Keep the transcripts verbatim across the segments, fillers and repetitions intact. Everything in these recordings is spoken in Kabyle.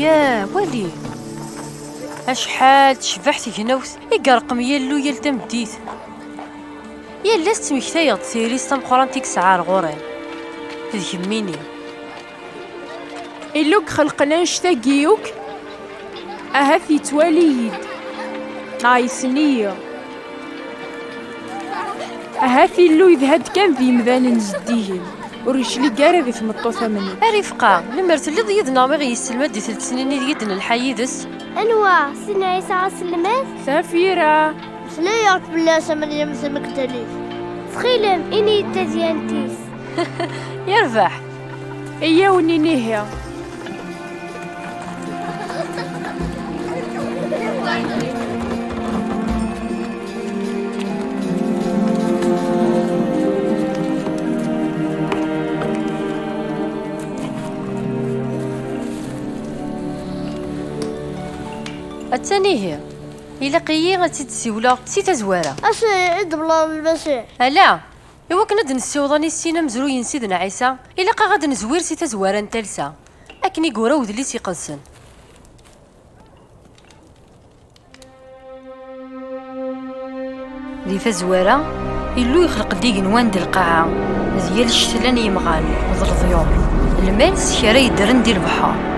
Yah, wali! Acḥal tecbeḥ tegnawt i yerqem yillu yal tameddit. Yal ass ttmektayeɣ-d tayri-s tameqqrant i yesɛa ar ɣur-i. D kemmini. Illu i ixelqen annect-agi akk, ahat yettwali-yi-d, neɣ yessen-iyi. Ahat Illu yedha-d kan d yimdanen zeddigen, ur yeclig ara di tmeṭṭut am nekk. Arifqa, lemmer telliḍ yid-neɣ mi ɣ-yesselmad i telt-nni i deg d-nelḥa yid-s? Anwa? Sidna Ɛisa aselmad? Tafira! Meslayeɣ-d fell-as am yemzen deg tallit. Ttxil-m, ini-yi-d tadyant-is. Yerbeḥ! Iyyaw nini ihi. Attan ihi. Ilaq-iyi ad tt-id-ssiwleɣ si tazwara. Acu i d-teblaḍ Lmasiḥ? Ala, i wakken ad d-nessiweḍ anissin amezruy n Sidna Ɛisa, ilaq-aɣ ad nezwir si tazwara n talsa, akken i yura udlis iqedsen. Di tazwara, Illu ixleq-d igenwan d lqaɛa, d yal ccetla n yemɣan d leḍyur, lmal s kra yeddren di lebḥer.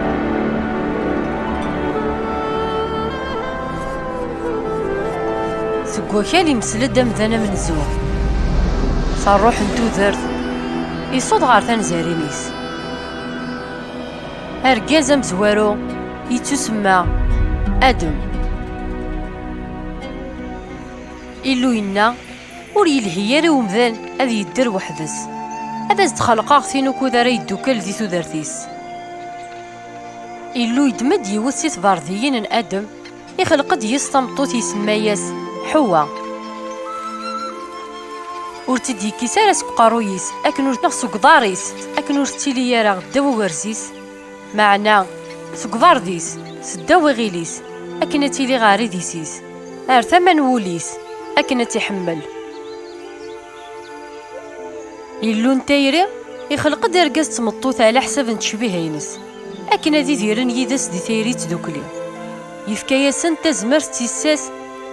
Seg wakal imsel-d amdan amenzu, s ṛṛuḥ n tudert, isuḍ ɣer tanzarin-is. Argaz amezwaru yettusemma Adem. Illu yenna, ur yelhi ara i umdan ad yedder weḥd-s. Ad as-d-xelqeɣ tin ukud ara yeddukel di tudert-is. Illu yeddem-d yiwet si tberdiyin n Adem, ixleq-d yis tameṭṭut, isemma-yas Ḥewwa. Ur tt-id-yekkis ara seg uqerruy-is, akken ur, neɣ seg uḍar-is, akken ur tettili ara ddaw ugerz-is, meɛna seg uḍar-is, seddaw iɣil-is, akken ad tili ɣer idis-is, ar tama n wul-is, akken ad tt-iḥemmel. Illu n tayri ixleq-d argaz d tmeṭṭut ɛla ḥsab n ttecbiha-ines, akken ad idiren yid-s di tayri d tdukli. Yefka-yasen tazmert d tissas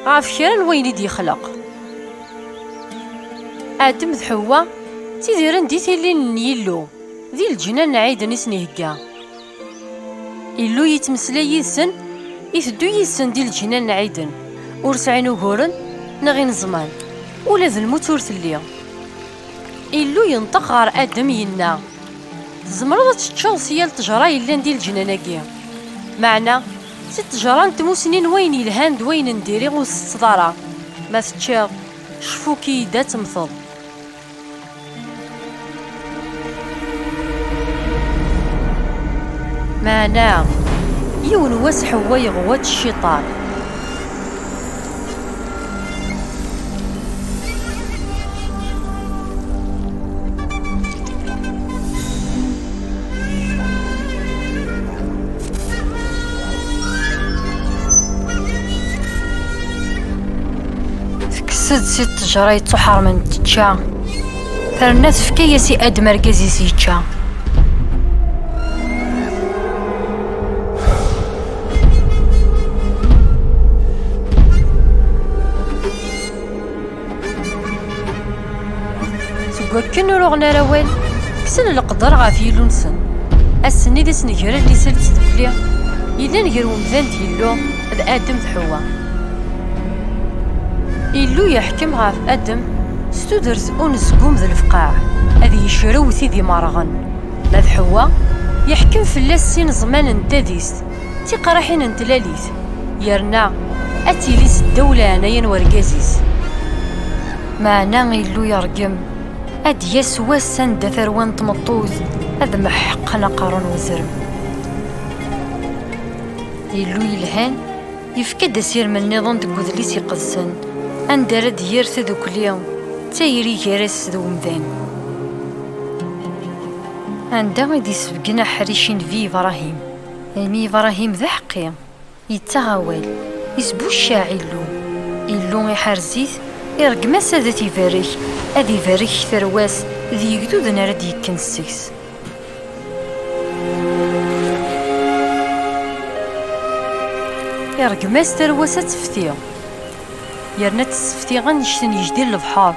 ɣef kra n wayen i d-yexleq. Adem d Ḥewwa ttidiren di tilin n Yillu, di leǧnan n Ɛiden i sen-ihegga. Illu yettmeslay yid-sen, iteddu yid-sen di leǧnan n Ɛiden, ur sɛin uguren neɣ ineẓman, ula d lmut ur telli. Illu yenṭeq ɣer Adem, yenna, tzemreḍ ad teččeḍ si yal ṭṭejra yellan di leǧnan-agi. Meɛna, si ṭṭejra n tmusni n wayen yelhan d wayen n diri ur tsetteḍ ara. Ma teččiḍ, cfuki-yi-d ad temmteḍ. Meɛna, yiwen wass Ḥewwa yeɣwa-tt cciṭan. Tekkes-d si ttejra yettuḥermen tečča, terna tefka-yas i Adem argaz-is yečča. Seg wakken ur uɣen ara awal, kksen leqder ɣef Yillu-nsen. Ass-nni d asnegrer n liser d tdukli yellan gar umdan d Yillu d Adem d Ḥewwa. Illu yeḥkem ɣef Adem s tudert unezgum d lefqaɛ, ad yecrew tid imerɣen. Ma d Ḥewwa, yeḥkem fell-as s ineẓman n tadist, d tiqraḥin n tlalit, yerna ad tili seddaw leɛnaya n wergaz-is. Meɛna Illu yergem, ad d-yas wass anda tarwa n tmeṭṭut ad meḥḥqen aqerru n uzrem. Illu yelhan yefka-d asirem nniḍen deg udlis iqedsen, anda ara d-yerr tadukli d tayri gar-as d umdan, anda i d-isebgen aḥric i Nnbi Ibṛahim. Imi Ibṛahim d aḥeqqi, yettaɣ awal, isbuccaɛ Illu. Illu iḥerz-it, iṛeggem-as ad t-ibarek, ad ibarek tarwa-s d yegduden ara d-yekken seg-s. Iṛeggem-as tarwa-s ad tefti, yerna ad tessefti annect n yejdi n lebḥer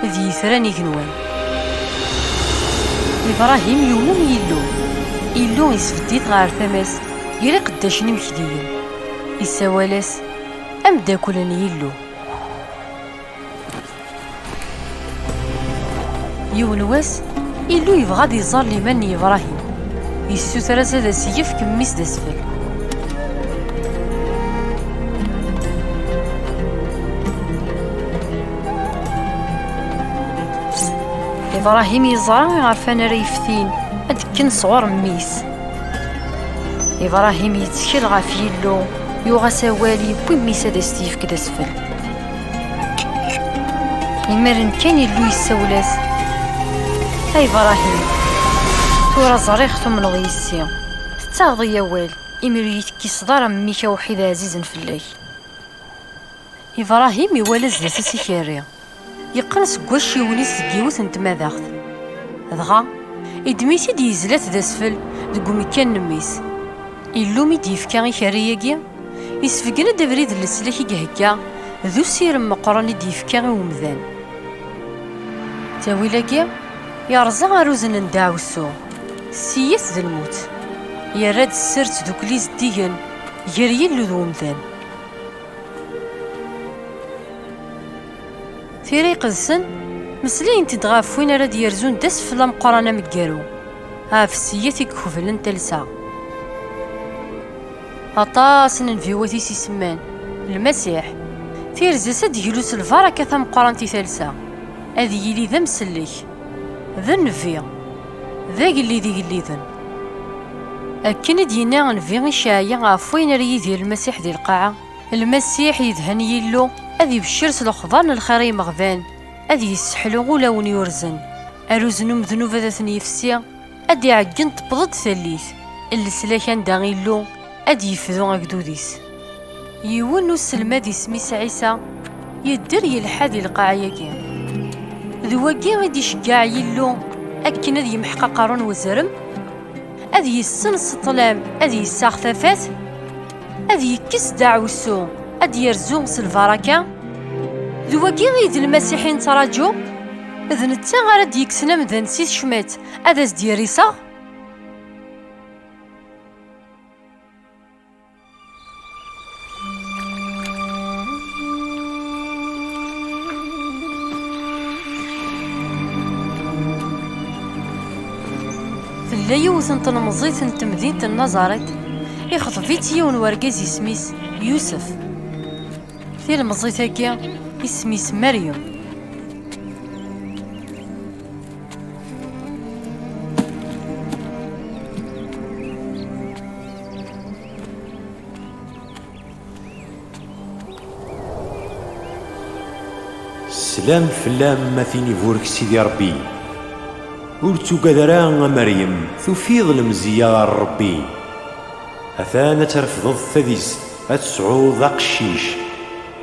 d yitran igenwan. Ibrahim yumen Yillu. Illu isbedd-it ɣer tama-s gar iqeddacen imekdiyen. Issawal-as ameddakel n Yillu. Yiwen wass, Illu yebɣa ad iẓer liman n Yebrahim. Yessuter-as ad as-yefk mmi-s d asfel. Ibrahim yeẓra iɣerfan ara yeftin ad d-kken sɣur mmi-s. Ibrahim yettkel ɣef Yillu, yuɣ-as awal, yewwi mmi-s ad as-t-yefk d asfel. Imaren kan Illu yessawel-as: "A Ibrahim, tura ẓriɣ tumneḍ yis-i, tettaɣeḍ-iyi awal, imi ur yi-tekkiseḍ ara mmi-k awḥid ɛzizen fell-ak." Ibrahim iwala zdat-s ikerri, yeqqen seg wacciwen-is deg yiwet n tmadaɣt. Dɣa, iddem-it-id yezla-t d asfel deg umekkan n mmi-s. Illu mi d-yefka ikerri-agi, isbeggen-d abrid n leslak i ihegga d usirem meqqren i d-yefka i umdan. Ttawil-agi yerẓa ɣer uzen n ddeɛwessu, s yat d lmut. Yerra-d sser d tdukli zeddigen gar Yillu d umdan. Tira iqedsen meslayent-d ɣef win ara d-yerzun d asfel ameqqran ameggaru, ɣef ssiyat i iqeblen talsa. Aṭas n nnbiwat i s-isemman Lmasiḥ, tirza-s ad d-teglu s lbaraka tameqqrant i talsa, ad yili d amsellek, d nnbi, d agellid igelliden. Akken i d-yenna nnbi Icɛaya ɣef wayen ara yidir Lmasiḥ di lqaɛa, Lmasiḥ yedhen Yillu ad ibeccer s lexbar n lxir i yimeɣban, ad yesseḥlu ula win yurzen. Aruzen umednub ad ten-yefsi, ad d-iɛeggen tewweḍ-d tallit n leslak anda Illu ad d-yefdu agdud-is. Yiwen n uselmad isem-is Ɛisa yedder yelḥa di lqaɛa-agi. D wagi i d-iceggeɛ Yillu akken ad yemḥeq aqerru n wezrem, ad yessenṣeṭ ṭṭlam, ad yessaɣ tafat, ad yekkes ddeɛwessu, ad d-yerzu s lbaraka. D wagi i d Lmasiḥ i nettraǧu. D netta ara d-yekksen amdan si tecmat, ad as-d-yerr iseɣ. Tella yiwet n tlemẓit n temdint n Nazaret, ixḍeb-itt yiwen wergaz isem-is Yusef. Tilemẓit-agi isem-is Meryem. Slam fell-am a tin iburek Sidi Ṛebbi. Ur ttugad ara a Meryem, tufiḍ lemzeyya ɣer Ṛebbi. Atan ad trefdeḍ tadist, ad tesɛuḍ aqcic,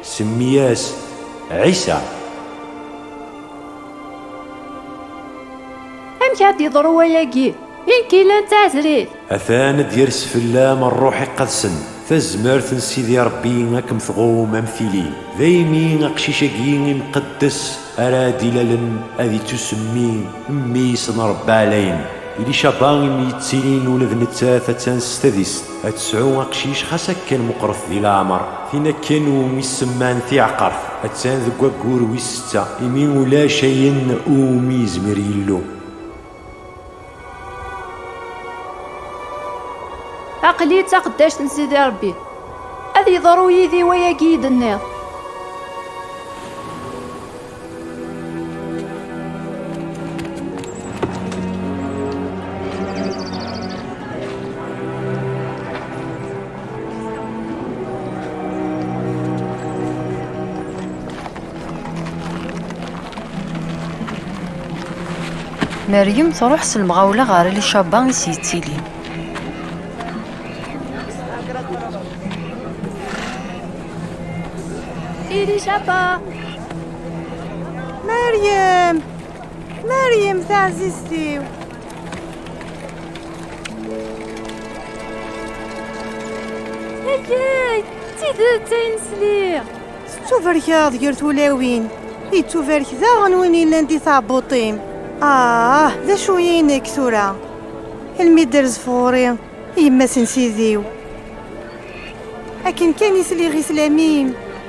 semmi-yas Ɛisa. Amek ad d-yeḍru wayagi? Wi k-ilan d taɛezrit? Atan ad d-yers fell-am Ṛṛuḥ Iqedsen, tazmert n Sidi Ṛebbi ad kem-tɣum am tili. Daymi aqcic-agi imqeddes ara d-ilalen ad ittusemmi Mmi-s n Ṛebbi Ɛlayen. Ilicaba imi yettilin ula d nettat attan s tadist, ad tesɛu aqcic xas akken meqqret di leɛmer. Tin akken umi semman tiɛqert, attan deg waggur wis setta, imi ulac ayen umi yezmir Yillu. Aql-i d taqeddact n Sidi Ṛebbi. Ad yeḍru yid-i wayagi i d-tenniḍ. Meryem truḥ s lemɣawla ɣer Licaba i s-yettilin. Licaba! Meryem! Meryem taɛzizt-iw! A Ayay, d tidet ayen sliɣ. Tettubarkeḍ gar tulawin. Yettubarek daɣen win yellan di tɛebbuṭ-im. Ah, d acu-yi nekk tura? Almi d-terzef ɣur-i yemma-s n sidi-w. Akken kan i sliɣ i sslam-im,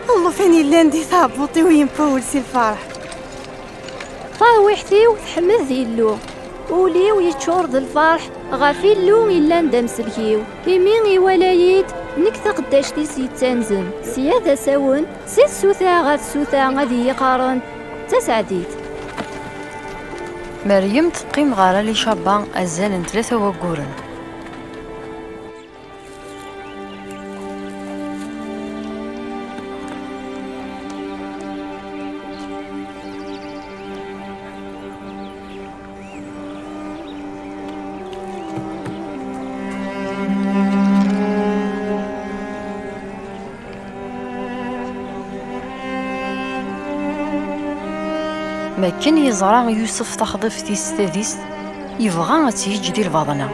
llufan yellan di tɛebbuṭ-iw yempawel si lferḥ. Tarwiḥt-iw tḥemmed Illu, ul-iw yeččur d lferḥ ɣef Illu yellan d amsellek-iw, imi iwala-yi-d, nekk taqeddact-is yettanzen, sya d asawen, si tsuta ɣer tsuta ad iyi-qqaren d taseɛdit. Meryem teqqim ɣer Alicaba azal n tlata wagguren. Makken yeẓra Yusef taxḍift-is tadist, yebɣa ad tt-yeǧǧ di lbaḍna.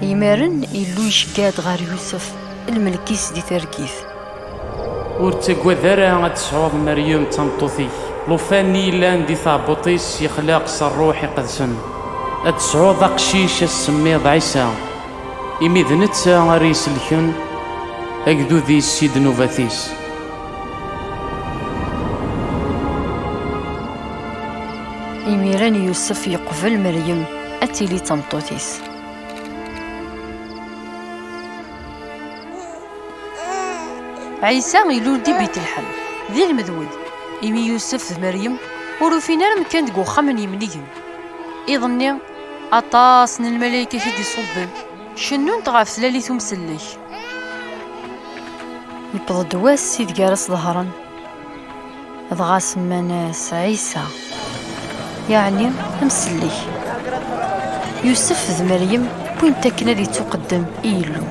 Imiren, Illu iceggeɛ-d ɣer Yusef, lmelk-is di targit. Ur ttagad ara ad tesɛuḍ Meryem d tameṭṭut-ik. Llufan-nni yellan di tɛebbuṭ-is yexlaq s Ṛṛuḥ Iqedsen. Ad tesɛuḍ aqcic ad s-tsemmiḍ Ɛisa, imi d netta ara iselken agdud-is si ddnubat-is. Imiren Yusef yeqbel Meryem ad tili d tameṭṭut-is. Ɛisa ilul di Bitelḥem, di lmedwed, imi Yusef d Meryem ur ufin ara amkan deg uxxam n yemnigen. Iḍ-nni, aṭas n lmalayek i t-id-iṣubben, cennunt ɣef tlalit umsellek. Yewweḍ-d wass ideg ara s-ḍehren. Dɣa semman-as Ɛisa, yeɛni amsellek. Yusef d Meryem wwin-t akken ad ittuqeddem i Yillu.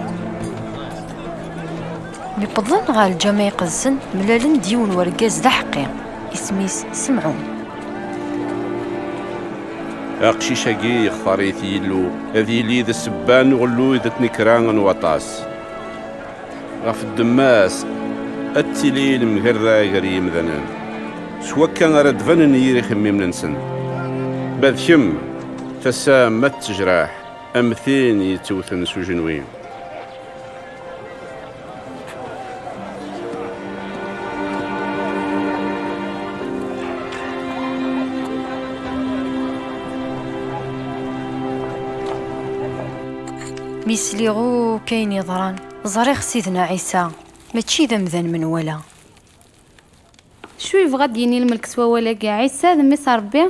Mi wwḍen ɣer lǧameɛ iqedsen, mlalen-d yiwen wergaz d aḥeqqi, isem-is Semɛun. Aqcic-agi yextar-it Yillu ad yili d ssebba n uɣelluy d tnekra n waṭas. Ɣef ddemma-s ad tili lemgerra gar yimdanen, s wakka ara d-banen yir ixemmimen-nsen. Ma d kemm, tasa ma d tejraḥ am tin yettewten s ujenwi. Mi sliɣ akk ayen yeḍran, ẓriɣ Sidna Ɛisa mačči d amdan menwala. Acu yebɣa ad d-yini lmelk s wawal-agi? Ɛisa d mmi-s n Ṛebbi?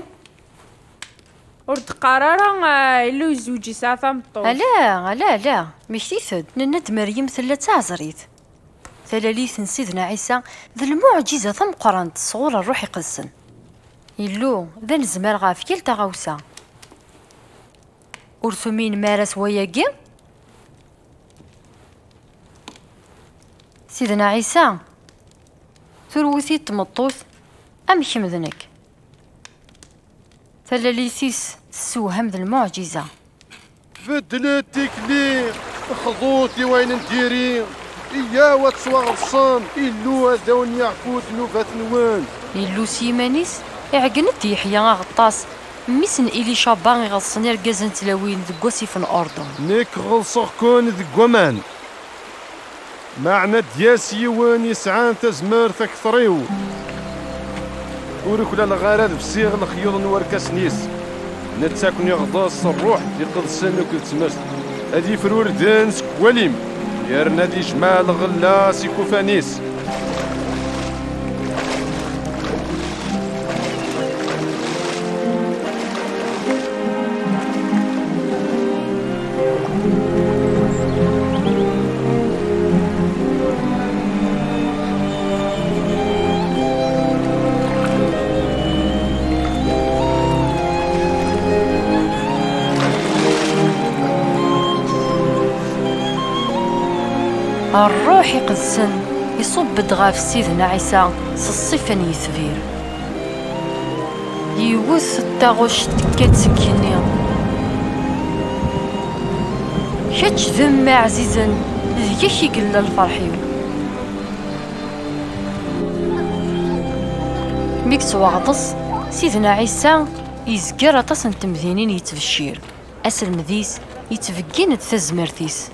Ur d-qqar ara, ah, Illu yezweǧ yesɛa tameṭṭut. Ala, ala, ala, mmektit-d. Nenna-d Meryem tella d taɛezrit. Talalit n Sidna Ɛisa d lmuɛǧiza tameqqrant sɣur Ṛṛuḥ Iqedsen. Illu d anezmar ɣef yal taɣawsa. Ur tuminem ara s wayagi? Sidna Ɛisa, turwet-it tmeṭṭut am kemm d nekk. Talalit-is tessewham d lmuɛǧiza. Beddlet tikli, xḍut i wayen n diri, iyyaw ad ttwaɣeḍsen, Illu ad awen-yeɛfu ddnubat-nwen. Illu s yiman-is iɛeggen-d Yeḥya aɣeṭṭas, mmi-s n Ilicaba iɣeḍsen irgazen n tlawin deg wasif n Urdun. Nekk ɣeḍseɣ-ken deg waman, meɛna ad d-yas yiwen yesɛan tazmert akteṛ-iw. Ur uklaleɣ ara ad bsiɣ lexyuḍ n warkasen-is. Netta ad ken-iɣḍes s Ṛṛuḥ Iqedsen akked tmert. Ad yefru irden seg walim, yerna ad yejmeɛ lɣella s ikufan-is. Ṛṛuḥ Iqedsen iṣubb-d ɣef Sidna Ɛisa s ṣṣifa n yetbir. Yiwet n taɣect tekka-d seg yigenni. Kečč d mmi ɛzizen, deg-k i yella lferḥ-iw. Mi yettwaɣḍes, Sidna Ɛisa yezger aṭas n temdinin yettbeccir. Aselmed-is yettbeggin-d tazmert-is.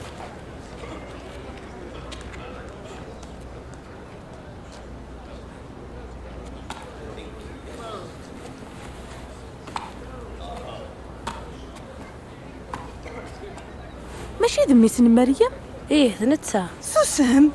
Mačči d mmi-s n Meryem? Ih, d netta. Susem!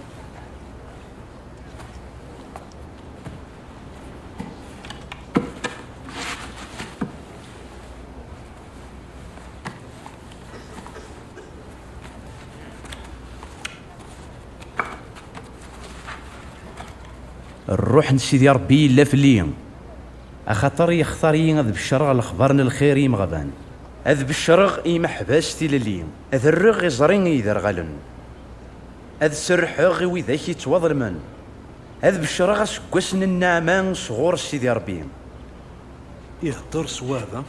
Rruḥ n Sidi Ṛebbi yella fell-i, axaṭer yextar-iyi ad beccreɣ lexbar n lxir i yimeɣban, ad beccreɣ i yimeḥbas tilelli, ad rreɣ iẓri i yiderɣalen, ad serrḥeɣ i widak yettwaḍelmen, ad beccreɣ aseggas n nneɛma sɣur Sidi Ṛebbi. Ihedder s wahda.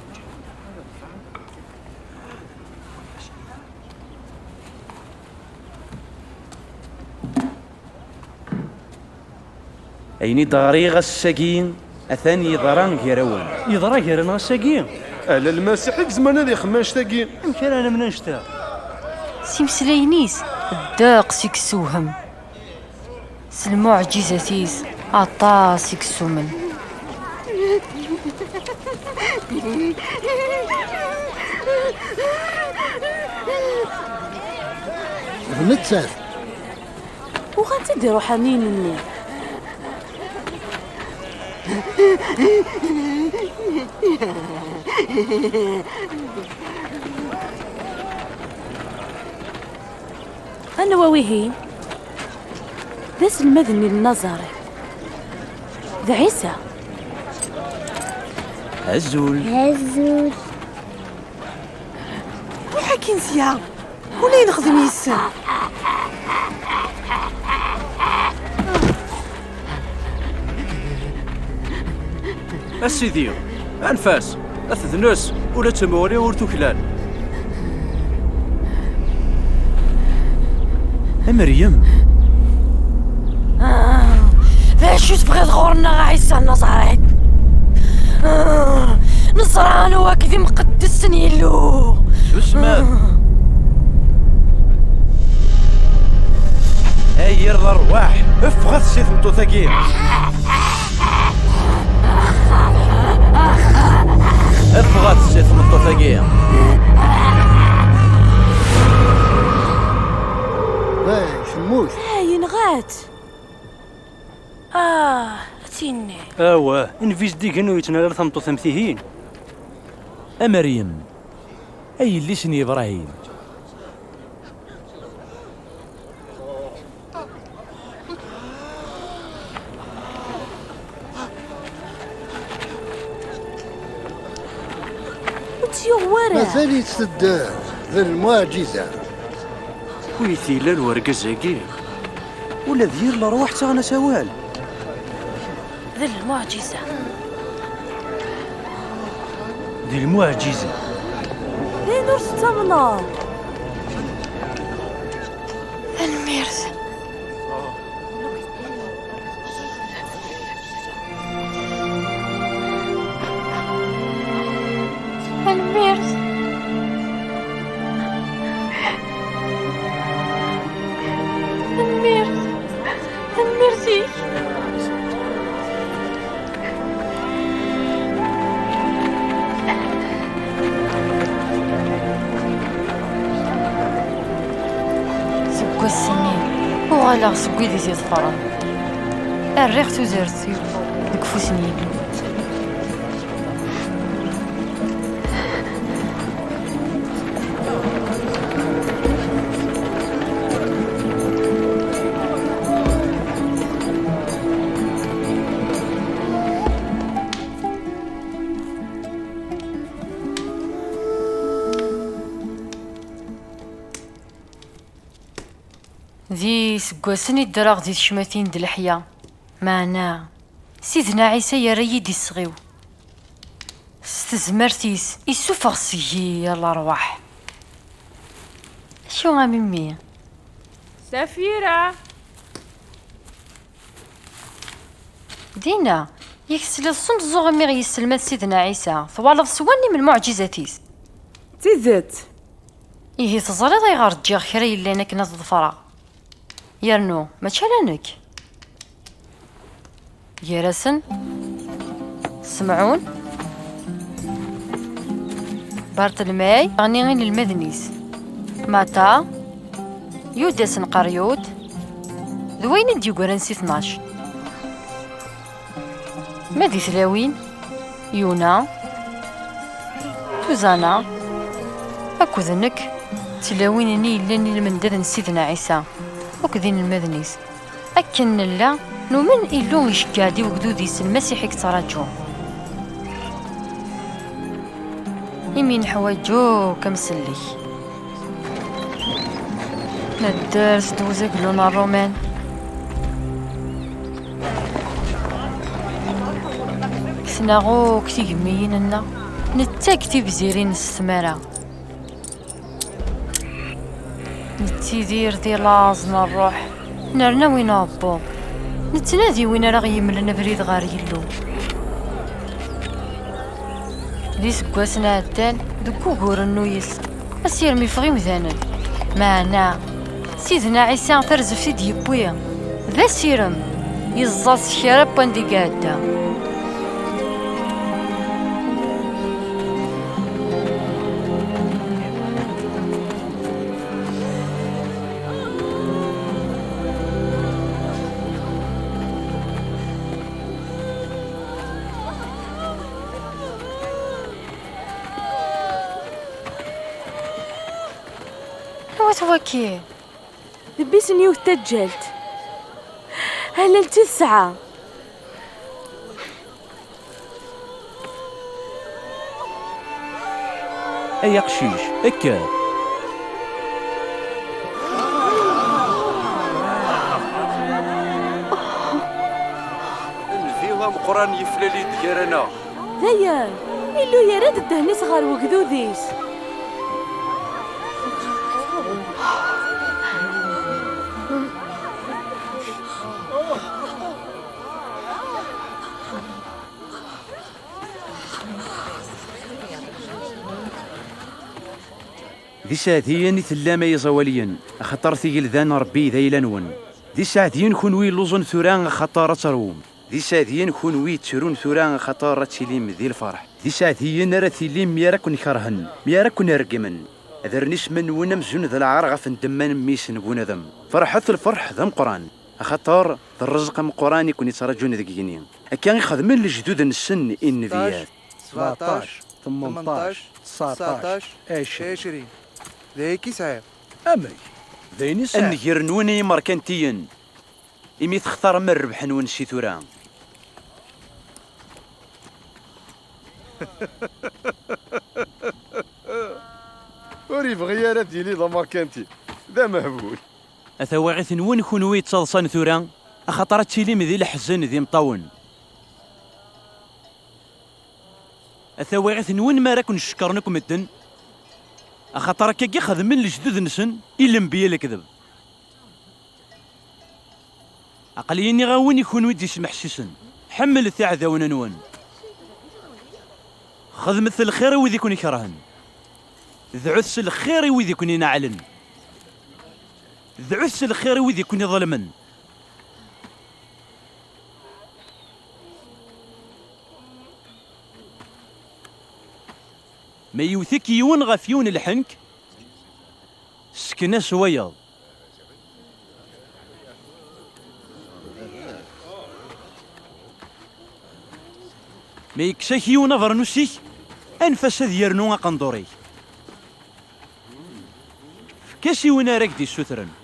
Ayen i d-ɣriɣ ass-agi, atan yeḍra gar-awen. Yeḍra gar-aneɣ ass-agi? Ala Lmasiḥ i izemren ad ixemmem annect-agi. Amek ara namen annect-a? S imeslayen-is, ddeqs i yessewhem. S lmuɛǧizat-is, aṭas i yessumen. D nettat. Uɣant-d iruḥaniyen-nni. Anwa wihin? D aselmad-nni n Nazaret. D Ɛisa. Azul. Azul. Ruḥ akkin sya. Ula i nexdem yes-sen. A Sidi, anef-as, ad t-dnes, ula d tamuɣli ur tuklal. A Meryem! Ah, d acu tebɣiḍ ɣur-neɣ, a Ɛisa n Nazaret? Ah, neẓra anwa-k d imqeddes n Yillu. Susmet! Ay yir lerwaḥ, ffɣet si tmeṭṭut-agi! Ffɣet si tmeṭṭut-agi! Ay, temmut! Ay, yenɣa-tt! Ah, a tinni! Awah, invizdigen ur yettnal ara tameṭṭut am tihin. A Meryem, a yelli-s n Yebrahim. Ur tt-yuɣ wara. Mazal-itt tedder, d lmuɛǧiza. Wi t-ilan wergaz-agi? Ula d yir lerwaḥ ttaɣen-as awal. D lmuɛǧiza. D lmuɛǧiza. D ayen ur tettamneḍ. Tanemmirt. Tanemmirt. Tanemmirt. Tanemmirt-ik. Seg wass-nni, uɣaleɣ seg wid i t-iḍefren. Rriɣ tudert-iw deg ufus n Yillu. D iseggasen i ddreɣ di tecmatin d leḥya, meɛna Sidna Ɛisa yerra-yi-d iseɣ-iw. S tezmert-is, issufeɣ seg-i yal ṛṛwaḥ. Acu a mimi? Safira! Dina, yak tesliḍ s umeẓẓuɣ imi ɣ-yesselmad Sidna Ɛisa, twalaḍ s wallen-im lmuɛǧizat-is. D tidet. Ihi teẓriḍ ayɣer ǧǧiɣ kra yellan akken ad t-ḍefreɣ? Yernu, mačči ala nekk. Gar-asen, Semɛun, Bartelmay, daɣen inelmaden-is, Mata, Yudas n Qeryut, d wayen i d-yeggran si tnac. Ma di tlawin, Yuna, Tuzana, akked nekk, d tlawin-nni yellan i lmendad n Sidna Ɛisa akked inelmaden-is. Akken nella, numen Illu iceggeɛ-d i wegdud-is Lmasiḥ i yettraǧu. Imi neḥwaǧ akk amsellek. Nedder seg uzaglu n Ṛṛuman. Kksen-aɣ akk tigemmiyin-nneɣ, nettag tibzirin s tmara. Nettidir di laẓ n ṛṛuḥ, nerna win uɛebbuḍ. Nettnadi win ara ɣ-yemlen abrid ɣer Yillu. D iseggasen ɛeddan deg wuguren n uyes, asirem yeffeɣ imdanen. Meɛna, Sidna Ɛisa tarzeft i d-yewwi, d asirem, yeẓẓa s kra n wanda i iɛedda. Anwa-t waki? D mmi-s n yiwet taǧǧalt. Ahlal d tesɛa. Ay aqcic, kker! Nnbi ameqqran yeflali-d gar-aneɣ. Dayen, Illu yerra-d ddehn-is ɣer wegdud-is. D iseɛdiyen i tellam ay iẓawaliyen, axaṭer tigelda n Ṛebbi d ayla-nwen. D iseɛdiyen kunwi yelluẓen tura, axaṭer ad terwum. D iseɛdiyen kunwi yettrun tura, axaṭer ad tilim di lferḥ. D iseɛdiyen ara tilim mi ara ken-kerhen, mi ara ken-regmen. Ad rren isem-nwen amzun d lɛar ɣef ddemma n Mmi-s n bunadem. Ferḥet lferḥ d ameqqran, axaṭer d rrezq ameqqran i ken-ittraǧun deg igenni. Akka i xedmen lejdud-nsen i nnbiyat. Sebɛṭac, tmenṭac, tesɛṭac, ɛecrin. D ayagi i sɛiɣ. Amek? D ayen i sɛiɣ. A nnger-nwen ay imerkantiyen, imi textarem rrbeḥ-nwen si tura. Ur yebɣi ara ad yili d amerkanti, d amehbul. A tawaɣit-nwen kunwi yettaḍsan tura, axaṭer ad tilim di leḥzen d imeṭṭawen. A tawaɣit-nwen mi ara ken-cekkren akk medden, axaṭer akkagi xedmen lejdud-nsen i lenbiya lekdeb. Aql-iyi nniɣ-awen i kunwi d-ismeḥsisen, ḥemmlet iɛdawen-nwen. Xedmet lxir i wid i ken-ikerhen. Dɛut s lxir i wid i ken-ineɛlen. Dɛut s lxir i wid i ken-iḍelmen. Ma yewwet-ik yiwen ɣef yiwen lḥenk, sken-as wayeḍ. Ma yekkes-ak yiwen abernus-ik, anef-as ad yernu aqendur-ik. Efk-as i win ara k-d-issutren.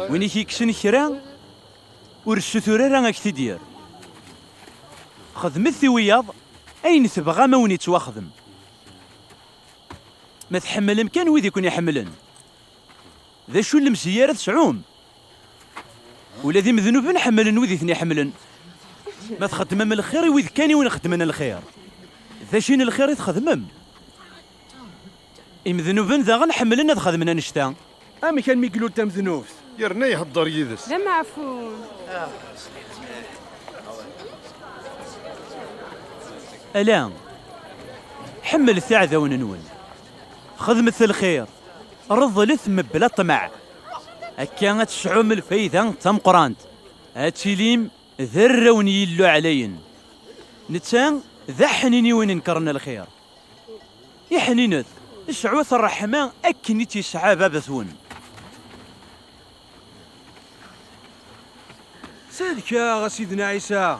Win i k-yekksen kra, ur ssutur ara ad k-t-id-yerr. Xedmet i wiyaḍ ayen tebɣam a wen-ittwaxdem. Ma tḥemmlem kan wid i ken-iḥemmlen, d acu n lemzeyya ara tesɛum? Ula d imednuben ḥemmlen wid i ten-iḥemmlen. Ma txeddmem lxir i wid kan i wen-xeddmen lxir, d acu n lxir i txedmem? Imednuben daɣen ḥemmlen ad xedmen annect-a. Amek almi i yella tamednubt? Yerna ihedder yid-s. D ameɛfun. Ala, ḥemmlet iɛdawen-nwen. Xedmet lxir. Reḍlet mebla ṭṭmeɛ. Akka ad tesɛum lfayda d tameqqrant. Ad tilim d arraw n Yillu ɛlayen. Netta d aḥnin i win inekkren lxir. Iḥninet, sɛut ṛṛeḥma akken i tt-yesɛa baba-twen. Sellek-aɣ, a Sidna Ɛisa.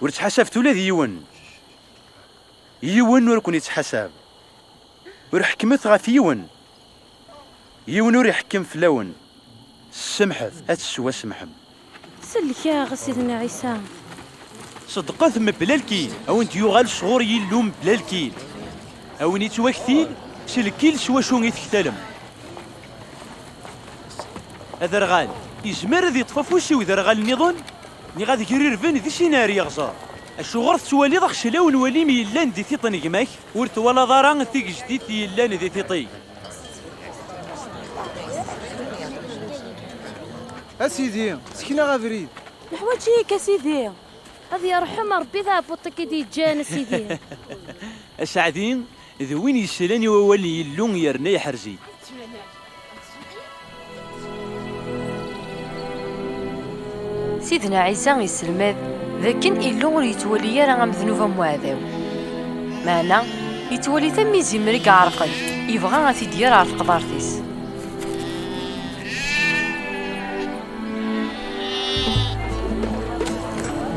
Ur ttḥasabet ula d yiwen. Yiwen ur ken-ittḥasab. Ur ḥekkmet ɣef yiwen. Yiwen ur iḥekkem fell-awen. Ssemḥet, ad tettwasemḥem. Sellek-aɣ, a Sidna Ɛisa. Ṣeddqet mebla lkil, a wen-d-yuɣal sɣur Yillu mebla lkil. A win yettwaktil, s lkil s wacu i tektalem. Aderɣal, yezmer ad yeṭṭef afus i uderɣal nniḍen? Niɣ ad grirben di sin ar yeɣẓer. Acuɣer tettwaliḍ axeclaw n walim yellan di tiṭ n gma-k? Ur twalaḍ ara tigejdit yellan di tiṭ-ik? A Sidi, sken-aɣ abrid. Neḥwaǧ-ik, a Sidi. Ad yerḥem Ṛebbi taɛebbuḍt-ik i d-yeǧǧan, a Sidi. Aseɛdi d win yeslan i wawal n Yillu yerna yeḥrez-it. Sidna Ɛisa yesselmad d akken Illu ur yettwali ara amednub am uɛdaw. Meɛna, yettwali-t am izimer i iɛerqen, yebɣa ad t-id-yerr ɣer tqeḍart-is.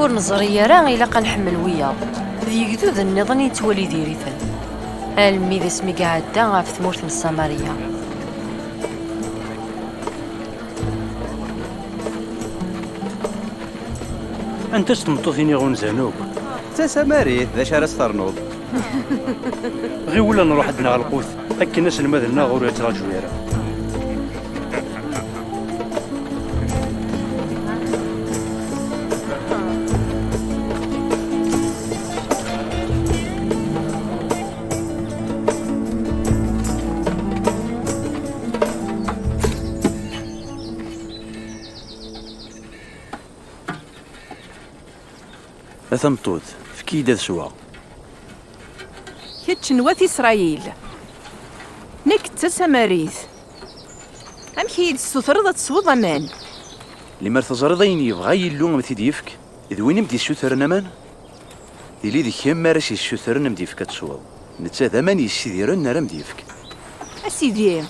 Ur neẓri ara ilaq ad nḥemmel wiyaḍ d yegduden nniḍen i yettwali diri-ten, almi d asmi i iɛedda ɣef tmurt n Samariya. Anta-tt tmeṭṭut-in iɣunzan akk? D tasamarit, d acu ara s-ternuḍ? Ɣiwel ad nruḥ ad d-naɣ lqut, akken aselmad-nneɣ ur yettraǧu ara. A tameṭṭut, efk-iyi-d ad sweɣ. Kečč n wat Isṛayil, nekk d tasamarit. Amek i yi-d-tessutreḍ ad tesweḍ aman? Limer teẓriḍ ayen yebɣa Yillu ad m-t-id-yefk, d win i m-d-yessutren aman? Tili d kemm ara s-yessutren ad m-d-yefk ad tesweḍ. Netta d aman yessidiren ara m-d-yefk. A Sidi,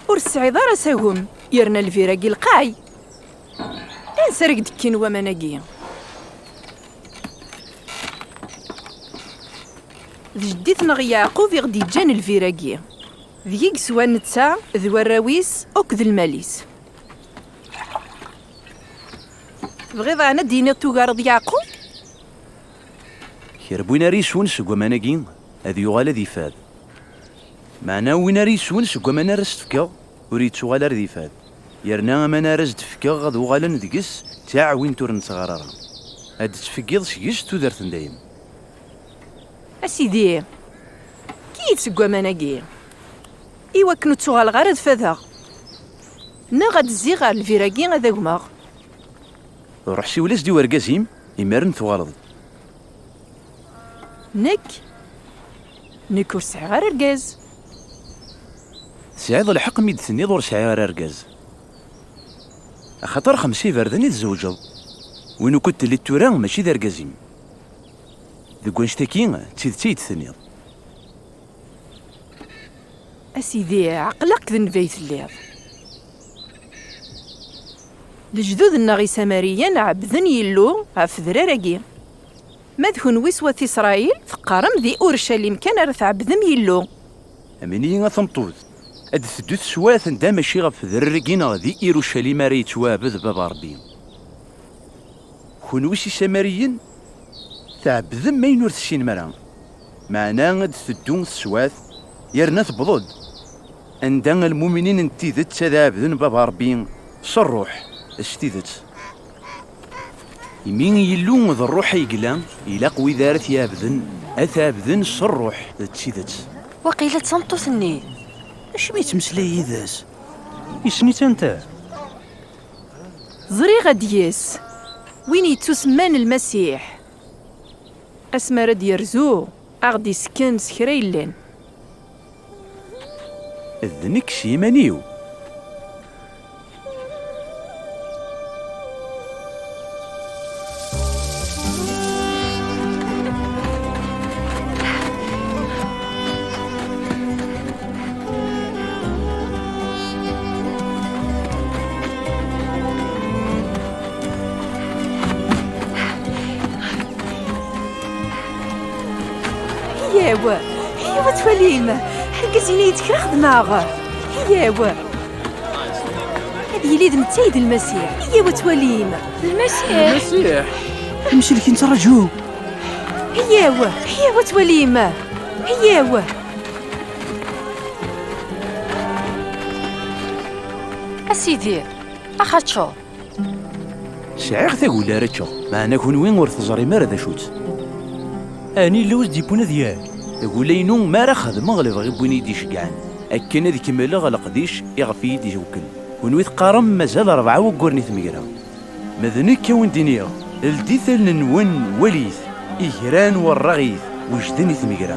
ur tesɛiḍ ara asagem, yerna lbir-agi lqay. Ansi ara k-d-kkin waman-agi? D jeddi-tneɣ Yeɛqub i ɣ-d-yeǧǧan lbir-agi. Deg-i yeswa netta d warraw-is akked lmal-is. Tebɣiḍ ɛni ad d-yiniḍ tugareḍ Yeɛqub? Kra n win ara yeswen seg waman-agi, ad yuɣal ad ifad. Meɛna win ara yeswen seg waman ara s-d-fkeɣ, ur yettuɣal ara ad ifad. Yerna aman ara s-d-fkeɣ ad uɣalen deg-s d taɛwint ur nettɣar ara. Ad d-ttfeggiḍ seg-s tudert n dayem. A Sidi, efk-iyi-d seg waman-agi, i wakken ur ttuɣaleɣ ara ad fadeɣ. Neɣ ad d-zziɣ ɣer lbir-agi ad agmeɣ. Ruḥ siwel-as-d i urgaz-im, imiren tuɣaleḍ-d. Nekk? Nekk ur sɛiɣ ara argaz. Tesɛiḍ lḥeqq mi d-tenniḍ ur sɛiɣ ara argaz. Axaṭer xemsa iberdan i tzewǧeḍ. Win ukud telliḍ tura mačči d argaz-im. Deg wannect-agi, d tidet ay d-tenniḍ. A Sidi, ɛqel-ak d nnbi ay telliḍ. Lejdud-nneɣ isamariyen ɛebden Yillu ɣef udrar-agi. Ma d kenwi s wat Isṛayil, teqqarem di Urucalim kan ara tɛebdem Yillu. Amen-iyi a tameṭṭut, ad d-teddu teswat anda mačči ɣef udrar-agi neɣ di Irucalim ara yettwaɛbed Baba Ṛebbi. Kunwi s isamariyen, tɛebdem ayen ur tessinem ara. Meɛna ad d-teddu teswat, yerna tewweḍ-d. Anda lmuminin n tidet ad ɛebden Baba Ṛebbi s ṛṛuḥ, s tidet. Imi Yillu d Ṛṛuḥ ay yella, ilaq wid ara t-iɛebden, ad t-ɛebden s ṛṛuḥ d tidet. Waqila d tameṭṭut-nni. Acimi yettmeslay yid-s? Yessen-itt anta? Ẓriɣ ad d-yes win yettusemman Lmasiḥ. Asmi ara d-yerzu, a ɣ-d-isekken s kra yellan. D nekk s yiman-iw. Yyaw, yyaw ad twalim. Argaz-nni yettkreɣ xedmeɣ. Yyaw. Ad yili d netta i d Lmasiḥ. Yyaw ad twalim. Lmasiḥ? Lmasiḥ? Imsellken ttraǧu. Yyaw, yyaw ad twalim. Yyaw. A Sidi, axaččeḍ. Sɛiɣ tagella ara ččeɣ, meɛna kunwi ur teẓrim ara d acu-tt. Ɛni yella wi s-d-yewwin ad yal? Tagella-inu mi ara xedmeɣ lebɣi n win i yi-d-iceggɛen, akken ad kemmleɣ leqdic iɣef i yi-d-iwekkel. Kunwi teqqarem mazal rebɛa wagguren i tmegra. Ma d nekk a wen-d-iniɣ, ldit allen-nwen, walit, igran werraɣit, wejden i tmegra.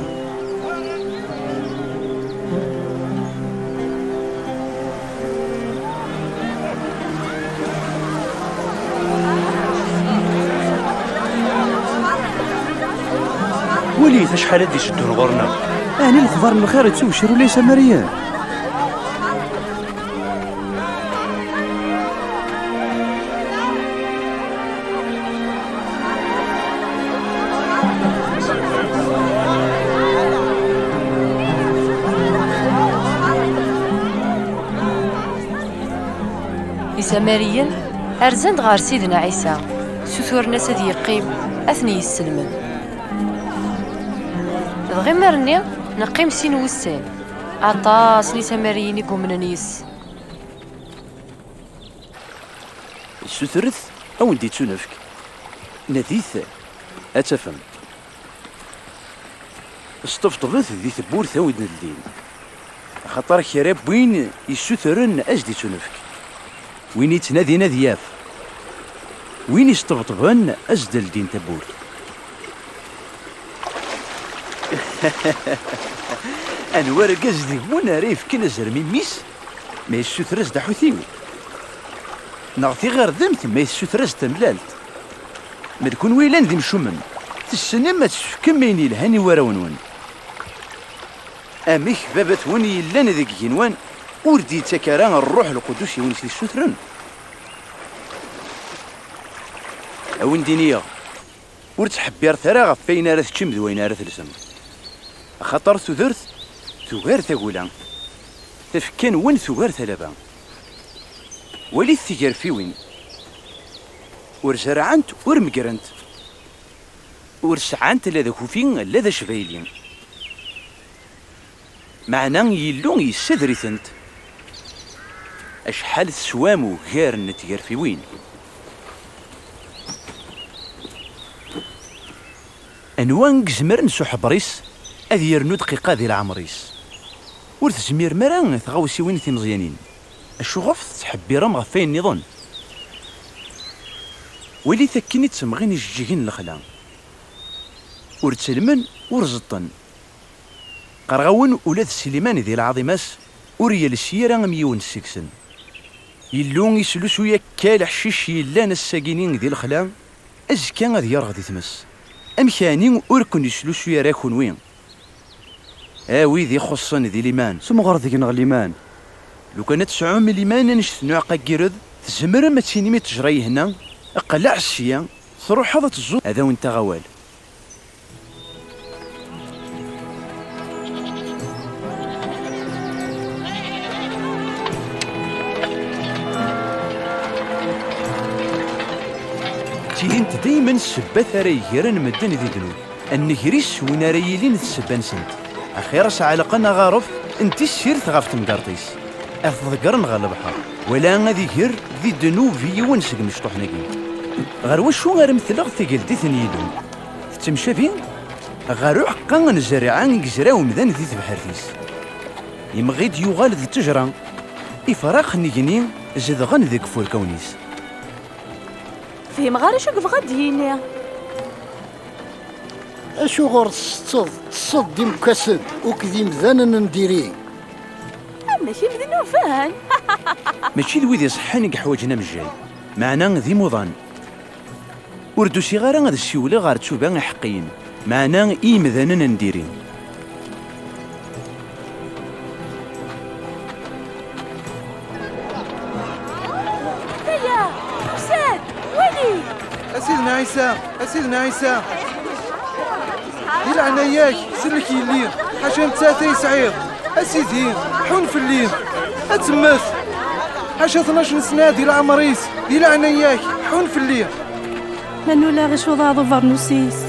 Walit acḥal ad d-iteddun ɣur-neɣ. Ɛni lexbar n lxir yettubeccer ula i Isamariyen? Isamariyen rzan-d ɣer Sidna Ɛisa, ssuturen-as ad yeqqim, ad ten-yesselmed. Dɣa imir-nni, neqqim sin wussan. Aṭas n Isamariyen i yumnen yes-s. Ssutret, a wen-d-ittunefk. Nadit, ad tafem. Sṭebṭbet di tewwurt a wen-d-ldin. Axaṭer kra n win yessutren, a s-d-ittunefk. Win yettnadin ad yaf. Win isṭebṭben, a s-d-ldin tawwurt. Anwa argaz deg-wen ara yefken azrem i mmi-s ma yessuter-as-d aḥutiw? Neɣ tiɣirdemt ma yessuter-as-d tamellalt? Ma d kunwi yellan d imcumen, tessnem ad tefkem ayen yelhan i warraw-nwen. Amek baba-twen yellan deg igenwan ur d-yettak ara Ṛṛuḥ Lqudus i win i t-yessutren? A wen-d-iniɣ, ur ttḥebbiret ara ɣef wayen ara teččem d wayen ara telsem. Axaṭer tudert tugar tagula, tafekka-nwen tugar talaba. Walit tigerfiwin. Ur zerrɛent, ur megrent. Ur sɛant la d akufi, la d acbayli. Meɛna Yillu yessader-itent. Acḥal teswam ugar n tgerfiwin! Anwa i izemren s uḥebber-is ad yernu dqiqa di leɛmer-is? Ur tezmirem ara tɣawsiwin timeẓyanin. Acuɣef tettḥebbirem ɣef wayen nniḍen? Walit akken i ttemɣin ijeǧǧigen n lexla. Ur ttellmen, ur ẓeṭṭen. Qqareɣ-awen ula d Sliman di lɛaḍima-s ur yelsi ara am yiwen seg-sen. Yillu islusuy akka leḥcic yellan ass-agini di lexla, azekka ad yerɣ di tmes. Amek ɛni ur ken-islusuy ara kunwi? A wid ixuṣṣen di liman, semɣer deg-neɣ liman. Lukan ad tesɛum liman annect n uɛeqqa n yired, tzemrem ad tinim i ttejra yehna, qleɛ sya, truḥeḍ ad teẓẓuḍ, ad awent-aɣ awal. Ttilint daymen ssebbat ara yegren medden di ddnub. Nnger-is win ara yilin d ssebba-nsent. Axir a s-ɛelqen aɣaref n tissirt ɣef temgerṭ-is, ad t-ḍeggren ɣer lebḥer, wala ad iger di ddnub i yiwen seg imecṭuḥen-agi. Ɣer wacu ara metleɣ tageldit n Yillu? Tettemcabi ɣer uḥeqqa n zzerriɛa i yezreɛ umdan di tebḥirt-is. Imɣi-d yuɣal d ttejra, ifrax n igenni zedɣen deg ifurkawen-is. Fhimeɣ ara acu yebɣa ad d-yini. Acuɣer tsetteḍ, tesseḍ d imekkasen akked imdanen n diri? Amek i bdin uban? Mačči d wid iṣeḥḥan i yeḥwaǧen amejjay, meɛna d imuḍan. Ur d-usiɣ ara ad ssiwleɣ ɣer ttuba iḥeqqiyen, meɛna i yimdanen n diri. Aya! Tusa-d! Wali! A Sidna Ɛisa! A Sidna Ɛisa! Di leɛnaya-k, sellek yelli, ḥaca nettat ay sɛiɣ. A Sidi, ḥun fell-i! Ad temmet! Ḥaca tnac n sna di leɛmer-is, di leɛnaya-k, ḥun fell-i! Ma nulaɣ icuḍaḍ ubernus-is.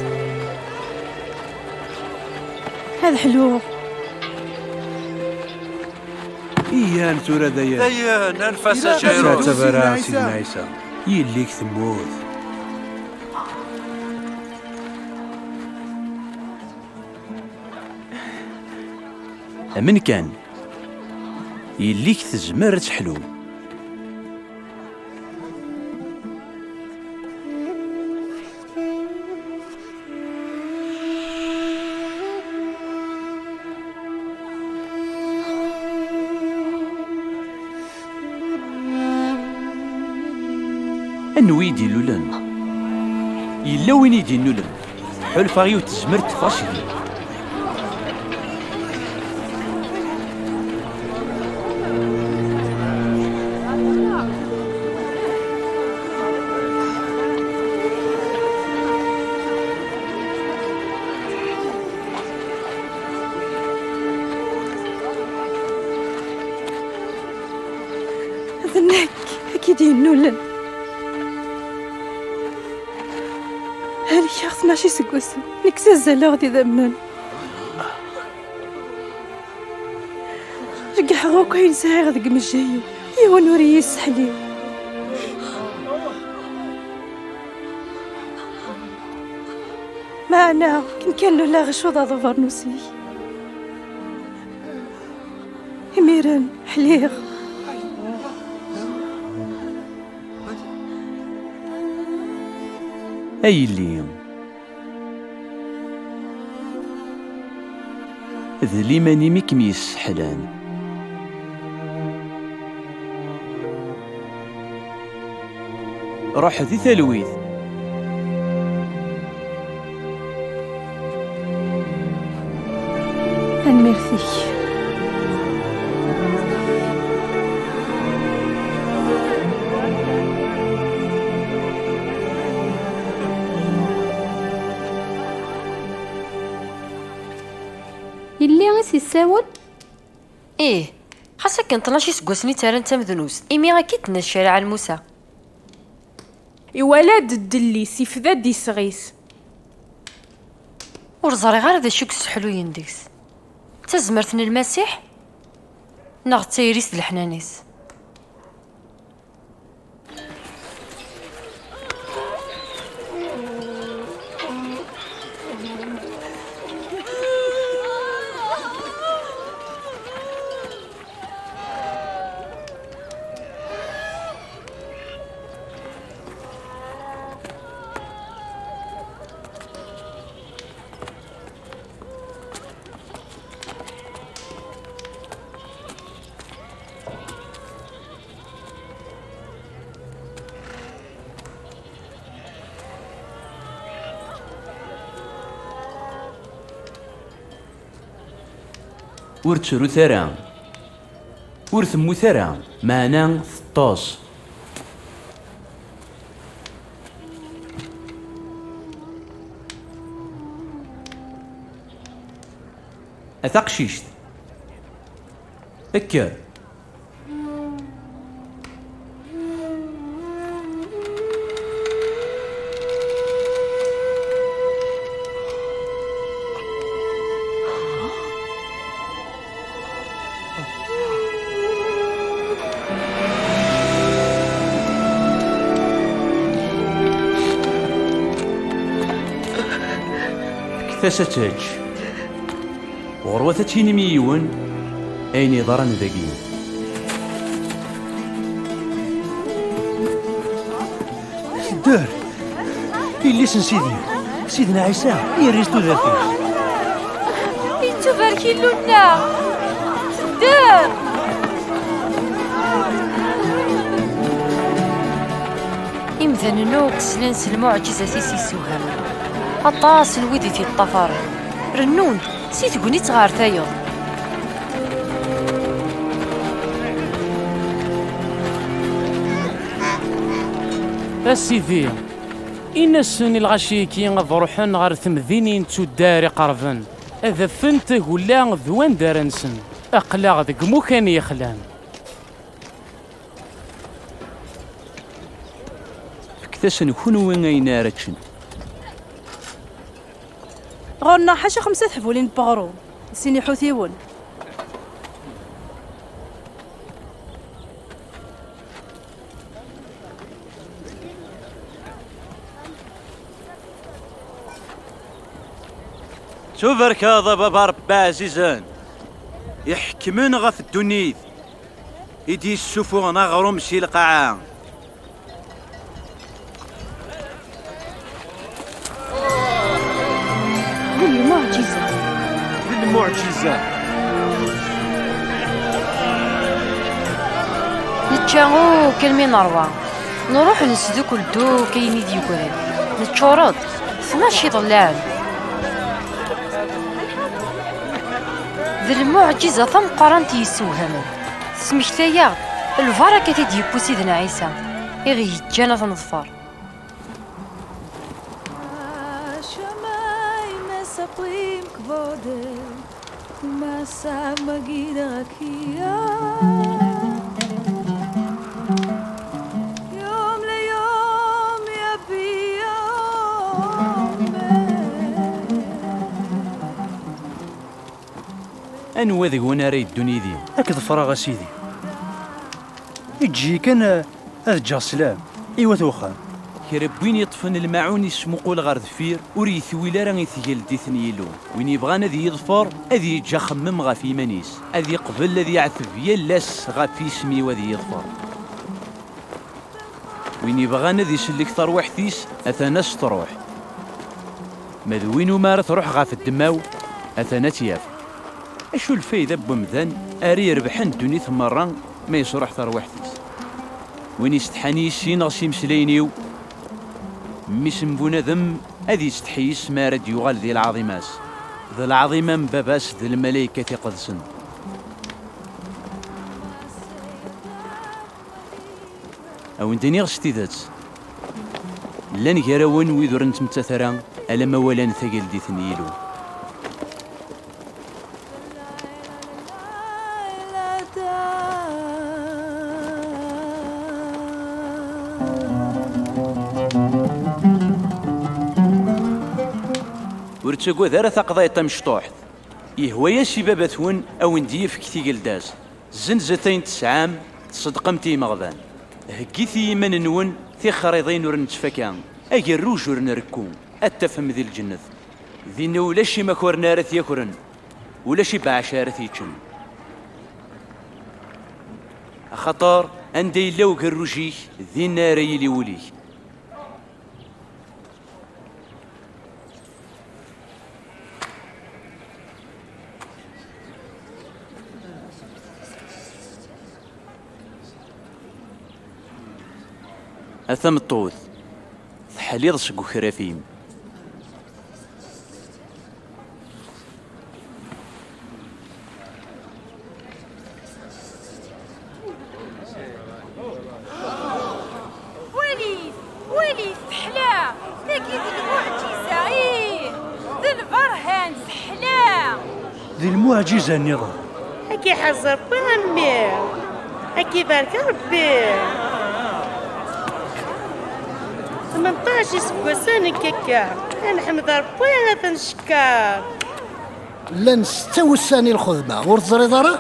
Ad ḥluɣ. Iyan tura dayen. Dayen, anef-as a Jayru. Tabara, Sidna Ɛisa. Yelli-k temmut. Amen kan. Yelli-k tezmer ad teḥlu. Anwa i d-ilulen? Yella win i d-inulen. Ḥulfaɣ yiwet tezmert teffeɣ seg-i. D nekk i k-id-yennulen. Helkeɣ tnac iseggasen, nekk ttazzaleɣ d idammen. Reggɛeɣ akk ayen sɛiɣ deg imejjayen, yiwen ur iyi-yesseḥli. Meɛna, akken kan luleɣ icuḍaḍ ubernus-ik. Imiren, ḥliɣ. A yelli, d liman-im i kem-yesseḥlan. Ruḥ di talwit. Tanemmirt-ik. Yelli i s-yessawel? Ih, xas akken tnac iseggasen i ttarran d tamednuzt, imi akka i d-tenna ccariɛa n Musa. Iwala-d ddell-is, ifda-d iseɣ-is. Ur ẓriɣ ara d acu i yesseḥluyen deg-s. D tazmert n Lmasiḥ? Neɣ d tayri-s d leḥnana-s? Ur ttrut ara. Ur temmut ara, meɛna teṭṭes. A taqcict, kker. Tasa ad tečč. Ɣurwat ad tinim i yiwen ayen yeḍran dagi. Tedder! Yelli-s n Sidi, Sidna Ɛisa, yerra-s tudert-is. Yettubarek Illu-nneɣ! Tedder! Imdanen akk slan s lmuɛǧizat-is yessewhamen. Aṭas n wid i t-yeṭṭafaren rennun-d si tegnit ɣer tayeḍ. A Sidi, in-asen i lɣaci-agi ad ruḥen ɣer temdinin d tuddar iqerben, ad afent tagella d wanda ara nsen. Aql-aɣ deg imukan yexlan. Fket-asen kunwi ayen ara ččen. Ɣur-neɣ ḥaca xemsa teḥbulin n weɣrum, sin iḥutiwen. Tubarkeḍ a baba Ṛebbi ɛzizen, iḥekmen ɣef ddunit, i d-yessufuɣen aɣrum si lqaɛa. D lmuɛǧiza. D lmuɛǧiza. Nečča akk almi nerwa. Nruḥ nesdukkel-d akk ayen i d-yeggran. Neččuṛ-d. Tnac iḍellaɛen. D lmuɛǧiza tameqqrant yessewhamen. Tesmektay-aɣ-d lbarakat i d-yewwi Sidna Ɛisa, i ɣ-yeǧǧan ad t-neḍfer. השמיים מספרים כבודך, ומעשיו מגיד רקיע. יום ליום יביע אומר. Anwa deg-wen ara yeddun yid-i? Ad k-ḍefreɣ, a Sidi. Eǧǧ-iyi kan, eh, ad ǧǧeɣ sslam i wat uxxam. Kra n win yeṭṭfen lmaɛun yesmuqul ɣer deffir, ur yetwil ara i tgeldit n Yillu. Win yebɣan ad iyi-yeḍfer, ad yeǧǧ axemmem ɣef yiman-is. Ad yeqbel ad yeɛteb yal ass ɣef yisem-iw ad iyi-yeḍfer. Win yebɣan ad isellek tarwiḥt-is, atan ad s-truḥ. Ma d win umi ara truḥ ɣef ddemma-w, atan ad tt-yaf. Acu lfayda n wemdan ara irebḥen ddunit merra ma yesruḥ tarwiḥt-is? Win isetḥan yis-i neɣ s imeslayen-iw, mmi-s n bunadem ad yesteḥyi yes-s mi ara d-yuɣal di lɛaḍima-s, d lɛaḍima n Baba-s d lmalaykat iqedsen. A wen-d-iniɣ s tidet, llan gar-awen wid ur nettmettat ara alamma walan tageldit n Yillu. Ur ttagad ara taqḍayt tamecṭuḥt. Yehwa-yas i baba-twen a wen-d-yefk tigelda-s. Zzenzen ayen tesɛam, tṣeddqem-t i yimeɣban. Heggit i yiman-nwen tixriḍin ur nettfaka, agerruj ur nrekku, ad t-tafem di lǧennet. Dinna ulac imakaren ara t-yakren, ulac ibeɛɛac ara t-yeččen. Axaṭer anda yella ugerruj-ik, dinna ara yili wul-ik. A tameṭṭut, teḥliḍ seg ukraf-im. Walit, walit, teḥla! Tagi d lmuɛǧiza, ih, d lberhan, teḥla! D lmuɛǧiza nniḍen. Ad k-iḥrez Ṛebbi a mmi, ad k-ibarek Ṛebbi. Tmenṭac iseggasen nekk akka, ad neḥmed Ṛebbi, ad t-ncekker. Llan setta wussan i lxedma, ur teẓriḍ ara?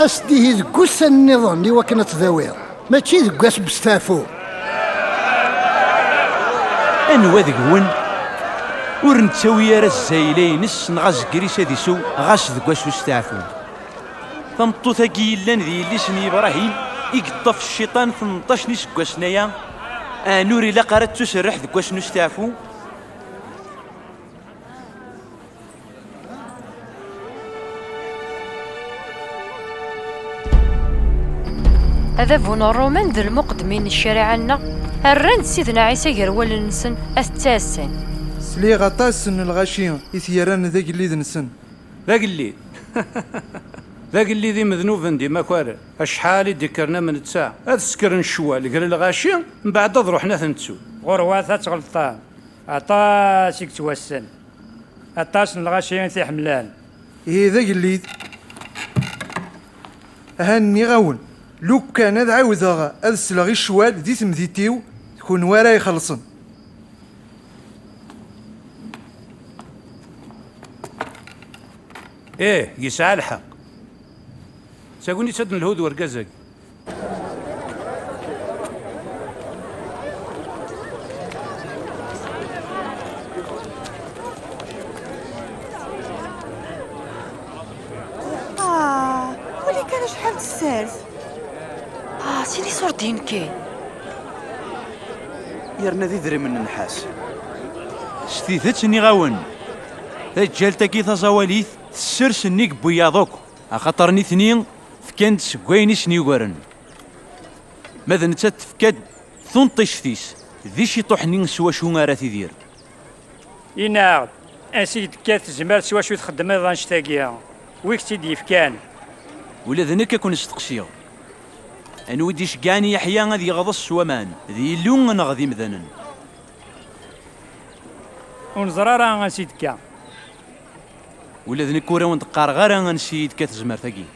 As-d ihi deg wussan nniḍen i wakken ad tdawiḍ, mačči deg wass n westeɛfu. Anwa deg-wen Ur nettawi ara zzayla-ines neɣ azger-is ad isew ɣas deg wass usteɛfu. Tameṭṭut-agi yellan d yelli-s n Yebrahim i yeṭṭef cciṭan tmenṭac n iseggasen aya, ɛni ur ilaq ara ad tuserreḥ deg wass n usteɛfu? Adabu n Ṛṛuman d lmuqeddmin n ccariɛa-nneɣ rran-d Sidna Ɛisa gar wallen-nsen ad t-ttɛassan. Sliɣ aṭas n lɣaci i t-yerran d agellid-nsen. D agellid. D agellid imednuben d imakaren. Acḥal i d-ikkren am netta, ad sekren ccwal gar lɣaci, mbeɛd ad ruḥen ad ten-ttun. Ɣurwat ad tɣelṭem. Aṭas i yettwassen. Aṭas n lɣaci i t-iḥemmlen. Ihi d agellid. Aha, nniɣ-awen, lukan ad ɛawdeɣ ad sleɣ i ccwal di temdint-iw, d kunwi ara ixellṣen. Ih, yesɛa lḥeqq. D tagnit ad d-nelhu d urgaz-agi. Ah, wali kan acḥal tessers. Ah, sin iṣurdiyen kan. Yerna d idrimen n nnḥas. S tidet nniɣ-awen, taǧǧalt-agi taẓawalit tessers nnig n wiyaḍ akk, axaṭer nitni fkan-d seg wayen i sen-yugaren. Ma d nettat tefka-d tunṭict-is d iciṭuḥ-nni s wacu ara tidir. Ini-aɣ-d, ansi i d-tekkat tezmert s wacu txeddmeḍ annect-agi? Wi k-tt-id-yefkan? Ula d nekk ad ken-steqsiɣ. Anwa i d-iceggɛen Yeḥya ad yeɣḍes s waman, d Yillu neɣ d imdanen? Ur neẓri ara ansi i d-tekka. Ula d nekk ur awen-d-qqareɣ ara ansi i d-tekka tezmert-agi.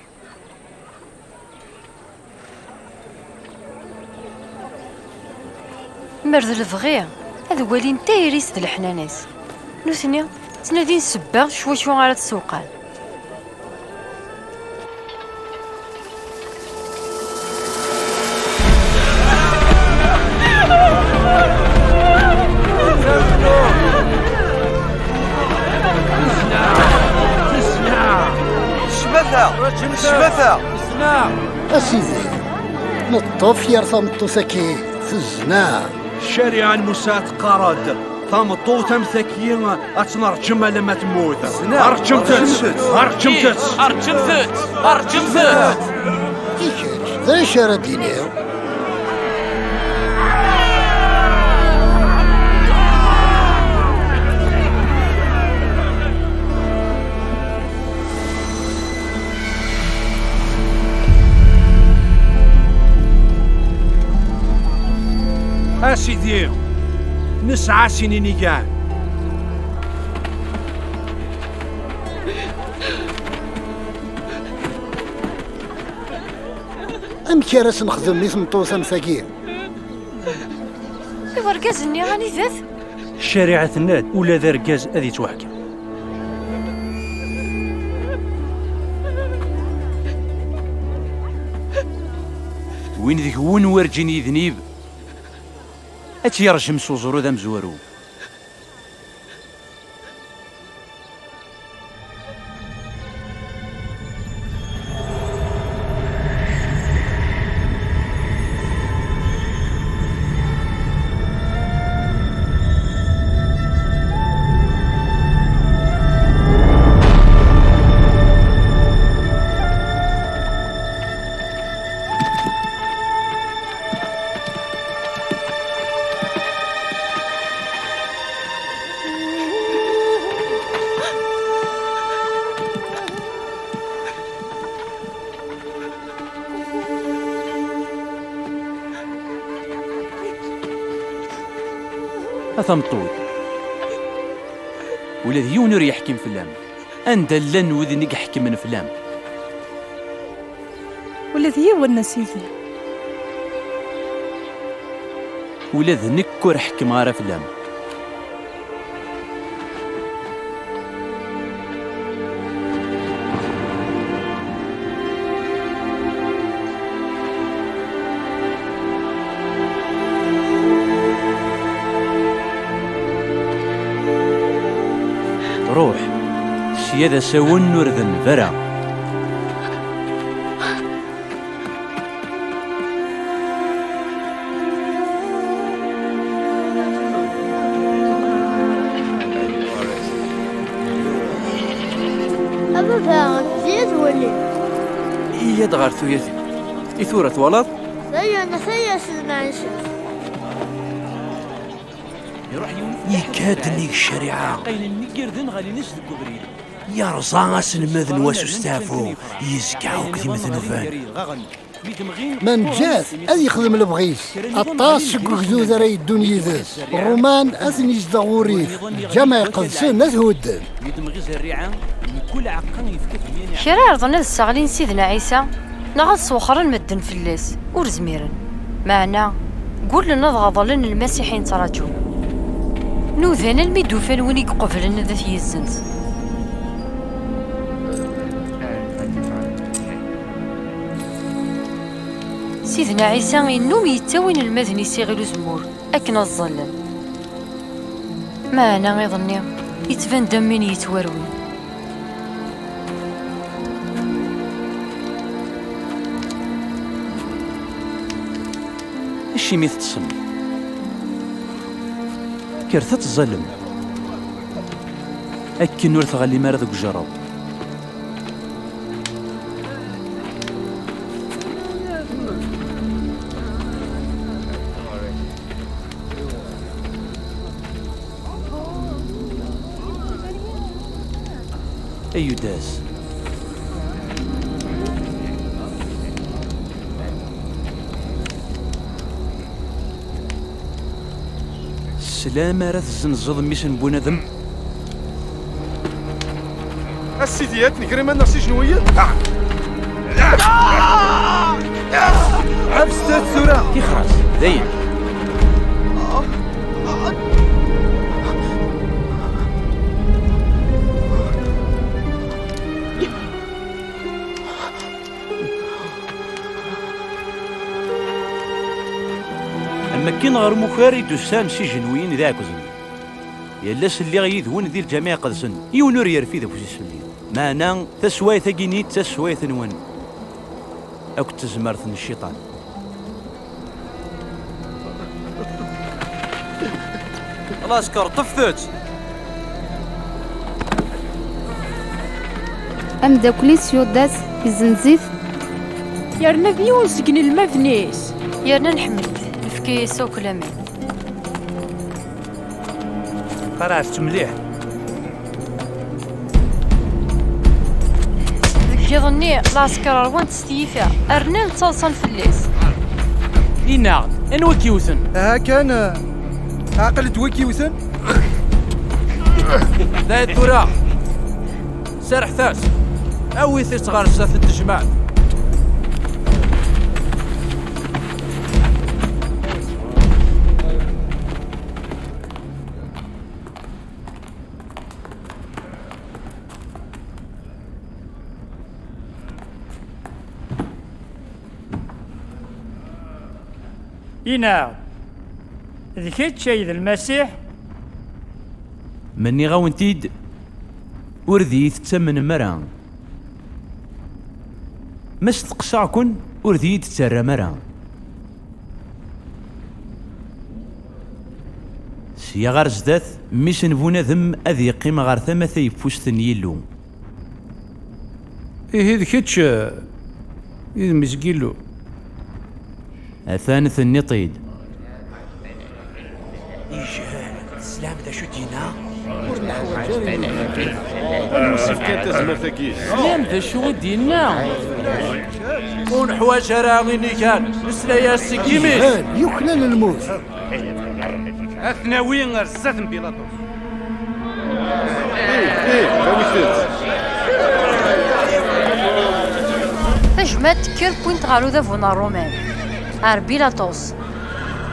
Mer d lebɣi, ad walin tayri-s d leḥnana-s. Nutni ttnadin ssebba s wacu ara tsewqan. Ccmata! Ccmata! A Sidi, neṭṭef yir tameṭṭut-agi tezna. Ccariɛa n Musa teqqar-d, tameṭṭut am tagi ad tt-nerǧem alamma temmut. Rǧemt-tt! Rǧemt-tt! Rǧemt-tt! Rǧemt-tt! I kečč, d acu ara d-tiniḍ? A Sidi, nesɛa sin inigan. Amek ara s-nexdem i tmeṭṭut am tagi? I wergaz-nni, anida-t? Ccariɛa tenna-d ula d argaz ad yettwaḥkem. Win deg-wen werǧin yednib, ad tt-yerjem s uẓru d amezwaru. A tameṭṭut, ula d yiwen ur yeḥkim fell-am. Anda llan widen i iḥekmen fell-am? Ula d yiwen, a Sidi. Ula d nekk ur ḥekkmeɣ ara fell-am. Ruḥ, sya d asawen ur d-neb ara. A baba, ziyad wali. Iyya-d ɣer tuyat-iw. I tura twalaḍ? Tayen, tayen, s lmeɛnset. Yekka-d nnig ccariɛa. Yerẓa aselmed n wass usteɛfu, yezga akk d imetnuben. Ma neǧǧa-t ad yexdem lebɣi-s. Aṭas seg ugdud ara yeddun yid-s. Ṛṛuman ad ten-yezdeɣ wurrif, lǧameɛ iqedsen ad t-hudden. Kra ɛerḍen ad sseɣlin Sidna Ɛisa, neɣ ad swexren medden fell-as, ur zmiren. Meɛna, ggullen ad ɣeḍlen Lmasiḥ i nettraǧu. Nudan almi d-ufan win i iqeblen ad t-yezzenz. Sidna Ɛisa yennum yettawi inelmaden-is iɣil uzemmur akken ad ẓẓallen. Meɛna iḍ-nni, yettban-d am win yettwarwin. Acimi teṭṭsem? Kkret ad teẓẓalem, akken ur tɣellim ara deg ujerreb. Ay Yudas. Teslam ara tezzenzeḍ mmi-s n bunadem? A Sidi, ad nger iman-nneɣ s ijenwiyen? Ḥebset-t tura! Tixer-as, dayen. Am akken ɣer umukar i d-usan s ijenwiyen d iɛekkḍen. Yal ass lliɣ yid-wen di lǧameɛ iqedsen, yiwen ur yerfid afus-is fell-i. Meɛna, taswayt-agi-nni d taswayt-nwen akked tezmert n cciṭan. Xlaṣ, kerṭfet-tt! Ameddakel-is Yudas izzenz-it. Yerna d yiwen seg inelmaden-is. Yerna nḥemmel-t, nefka-yas akk laman. Qarɛet-tt mliḥ. Deg yiḍ-nni, lɛesker ṛwan-t s tyita, rnan ttaḍsan fell-as. Ini-aɣ-d, anwa i k-yewten? Aha kan, eh, ɛqel-d wi k-yewten. Daya tura, serrḥet-as, awit-tt ɣer zdat n tejmaɛt. Ini-aɣ-d, d kečč ay d Lmasiḥ? Ma nniɣ-awen-t-id, ur d iyi-tettamnem ara. Ma steqsaɣ-ken, ur d iyi-d-tettarram ara. Sya ɣer zdat, mmi-s n bunadem ad yeqqim ɣer tama tayeffust n Yillu. Ihi d kečč, eh, i d mmi-s n Yillu? Atan tenniḍ-t-id. Ijehel, teslam d acu d-yenna? Ur neḥwaǧ ara iman-nneɣ. Anwa s-yefkan tazmert-agi? Teslam d acu i d-yenna? Ur neḥwaǧ ara ini kan, nesla-yas seg yimi-s. Ijehel, yuklal lmut. Ad t-nawi ar zdat n Bilaṭus. Ih, ih, awit-t. Tajmaɛt tekker, wwin-t ɣer udabu n Ṛṛuman, ar Bilaṭus.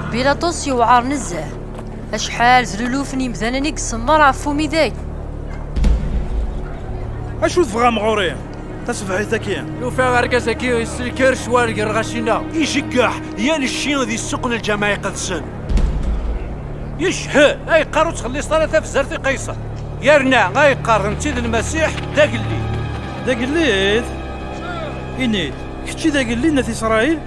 Bilaṭus yewɛer nezzeh. Acḥal d luluf n yimdanen i isemmer ɣef umidag. Acu tebɣam ɣur-i? Taṣebḥit-agi, nufa argaz-agi yesselker ccwal gar lɣaci-nneɣ. Ijeggeḥ yal cci di ssuq n lǧameɛ iqedsen. Ijehel, ay qqar ur ttxelliṣet ara tabzert i Qayṣer. Yerna ay qqaren-tt-id Lmasiḥ d agellid. D agellid? Ini-d, kečči d agellid n At Isṛayil?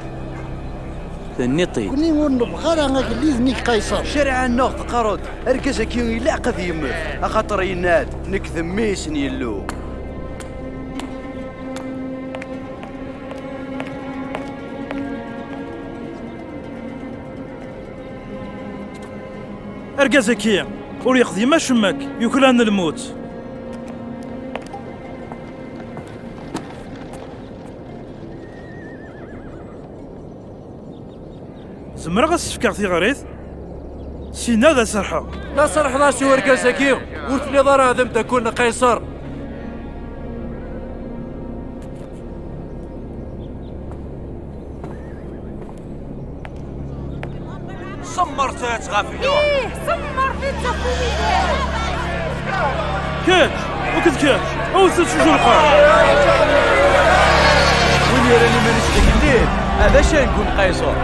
Tenniḍ-t-id. Nekni ur nebɣi ara agellid-nni n Qayṣer. Ccariɛa-nneɣ teqqar-d, argaz-agi ilaq ad yemmet, axaṭer yenna-d, nekk d mmi-s n Yillu. Argaz-agi ur yexdim acemma akk yuklan lmut. Zemreɣ ad s-fkeɣ tiɣrit? Sina ad as-serḥeɣ. La serḥeḍ-as i urgaz-agi, ur telliḍ ara d ameddakel n Qayṣer. Semmṛet-tt ɣef lluḥ. Ih, semmṛet-tt ɣef lluḥ. Kečč, akked kečč, awet-tt s ujelqam. Win yerran iman-is d agellid, ad acangu n Qayṣer.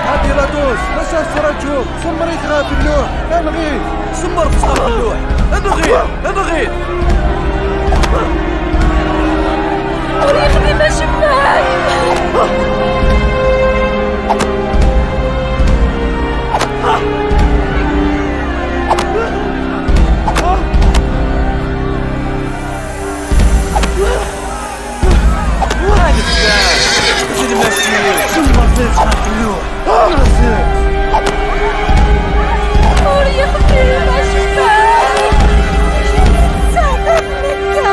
A Pilaṭus, ma s-tettṛaǧuḍ, semmṛ-it ɣef lluḥ, enɣ-it. Semmṛet-tt ɣef lluḥ, enɣ-it, enɣ-it. Ur yexdim acemma. Ur yexdim acemma. Saɛdem nekka.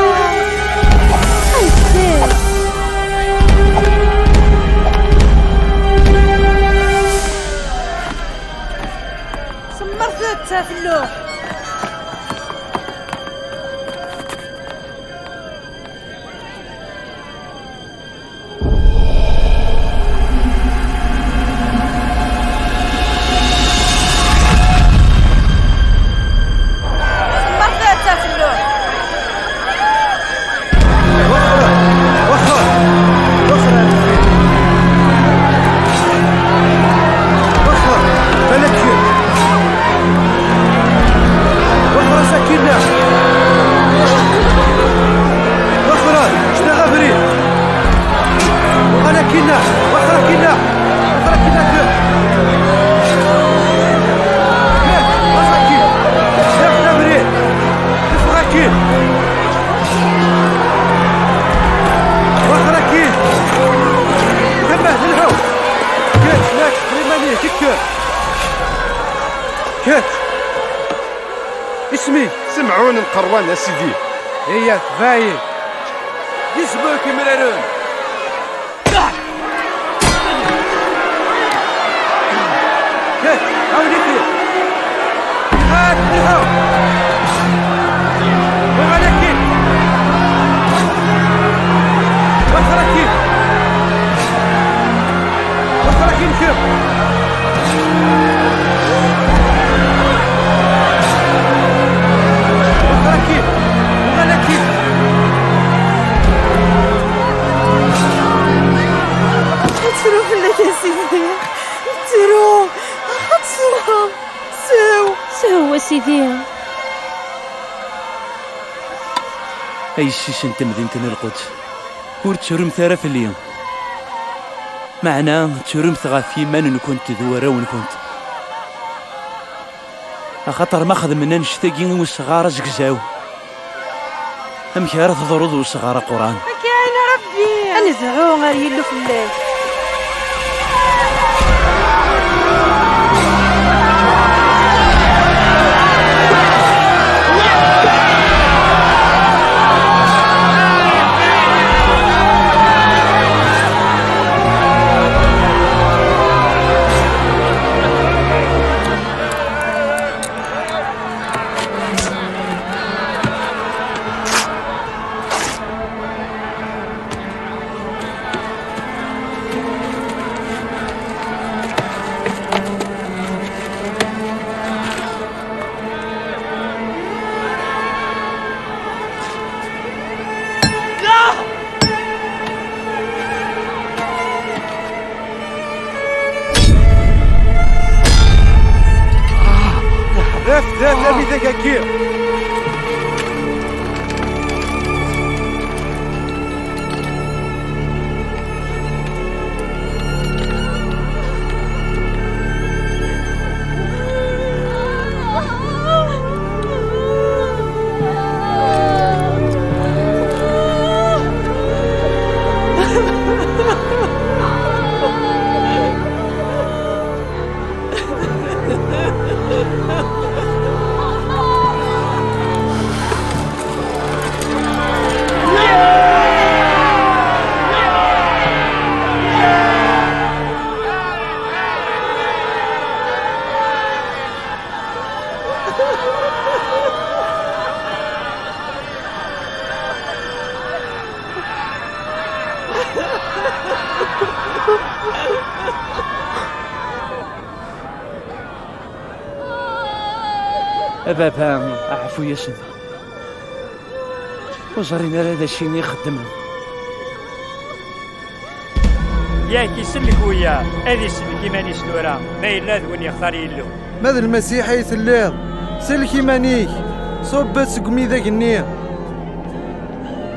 Semmṛet-t ɣef lluḥ. Semmṛet-t ɣef lluḥ. Wexxer! Wexxer! Wexxer! Balak kečč! Wexxer asakin-a! Wexxer! Ejj-aɣ abrid! Uɣal akkin-a! Wexxer akkin-a! Wexxer akkin-a! Kečč! Kečč! Aẓ akkin! Ejj-aɣ abrid! Ffeɣ akkin! Wexxer akkin! Kemmel, lḥu! Kečč, ma kečč, d iman-ik, kker! Kečč! Isem-ik? Semɛun Lqerwan, a sidi. Iya, tbeɛ-iyi. D isem-ik imraren. Kečč, ɛawen-iyi. Iɣad, iɣad. Uɣal akkin. Wexxer akkin. Wexxer akkin kemm. Wexxer akkin. Uɣal akkin. Ttru fell-ak a sidi. Ttru. Axaṭer. Sew. Sew a sidi. Ay yessi-s n temdint n Lquds, ur ttrumt ara fell-i. Meɛna ttrumt ɣef yiman-nkent d warraw-nkent. Axaṭer ma xedmen annect-agi i usɣar azegzaw, amek ara teḍruḍ i usɣar aquran? Akka a Ṛebbi! Ad nedɛu ɣer Yillu fell-ak. Afdat amidag-agi! A baba, ɛfu-yasen. Ur ẓrin ara d acu i xeddmen. Yak isellek wiyaḍ, ad isellek iman-is tura, ma yella d win yextar Yillu. Ma d Lmasiḥ ay telliḍ, sellek iman-ik, ṣubb-d seg umidag-nni.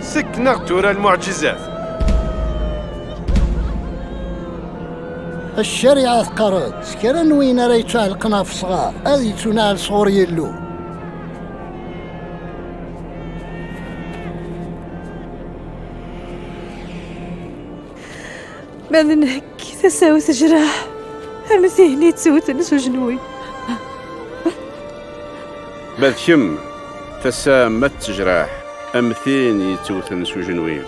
Ssekneɣ tura lmuɛǧizat. Ccariɛa teqqar-d, s kra n win ara yettɛelqen ɣef ṣṣɣar, ad yettunaɛel sɣur Yillu. Ma d nekk, tasa-w tejreḥ am tin yettewten s ujenwi. Ma d kemm, tasa-m ad tejreḥ am tin yettewten s ujenwi.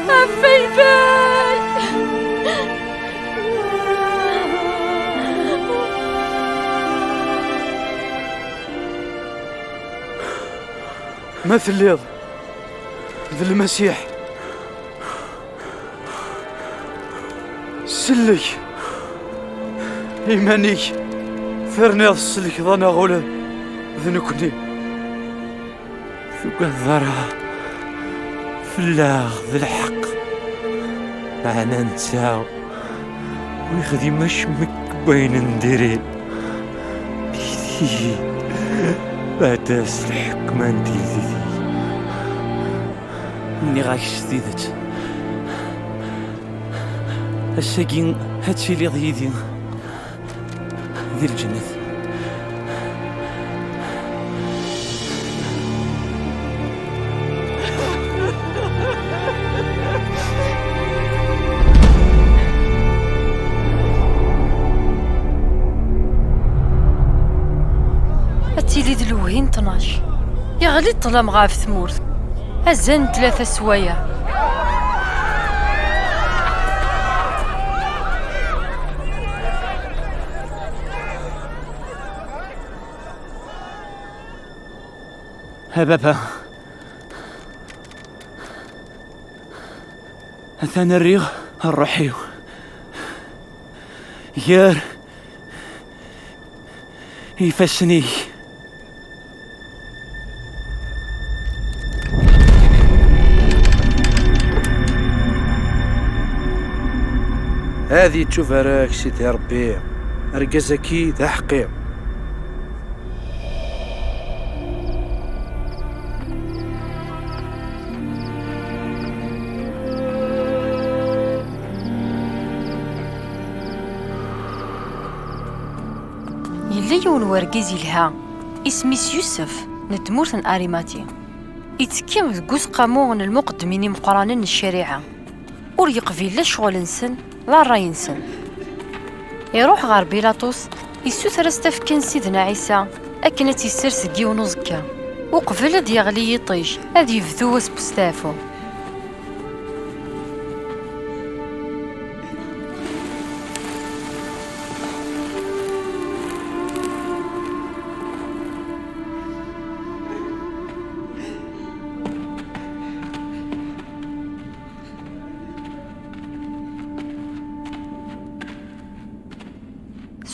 Ɣef baba-k! Ma telliḍ d Lmasiḥ, sellek iman-ik, terniḍ tselkeḍ-aneɣ ula d nekkni. Tugadeḍ ara fell-aɣ d lḥeqq, meɛna netta ur yexdim acemmek n wayen n diri. Kti, bɛed-as lḥekma n tgeldi-ik. Nniɣ-ak s tidet, ass-agi ad tiliḍ yid-i di lǧennet. Ad tili d lewhi n tnac. Yeɣli ṭṭlam ɣef tmurt. Azal n tlata s waya. A baba, atan rriɣ ṛṛuḥ-iw gar ifassen-ik. Ad yettubarek Sidi Ṛebbi, argaz-agi d aḥeqqi. Yella yiwen wergaz yelha, isem-is Yusef, n tmurt n Arimati. Ittekki deg useqqamu n lmuqeddmin imeqqranen n ccariɛa. Ur yeqbil la ccɣel-nsen, la ṛṛay-nsen. Iruḥ ɣer Bilaṭus, issuter-as tafekka n Sidna Ɛisa akken ad tt-issers deg yiwen uẓekka. Uqbel ad d-yeɣli yiṭij, ad yebdu wass n usteɛfu.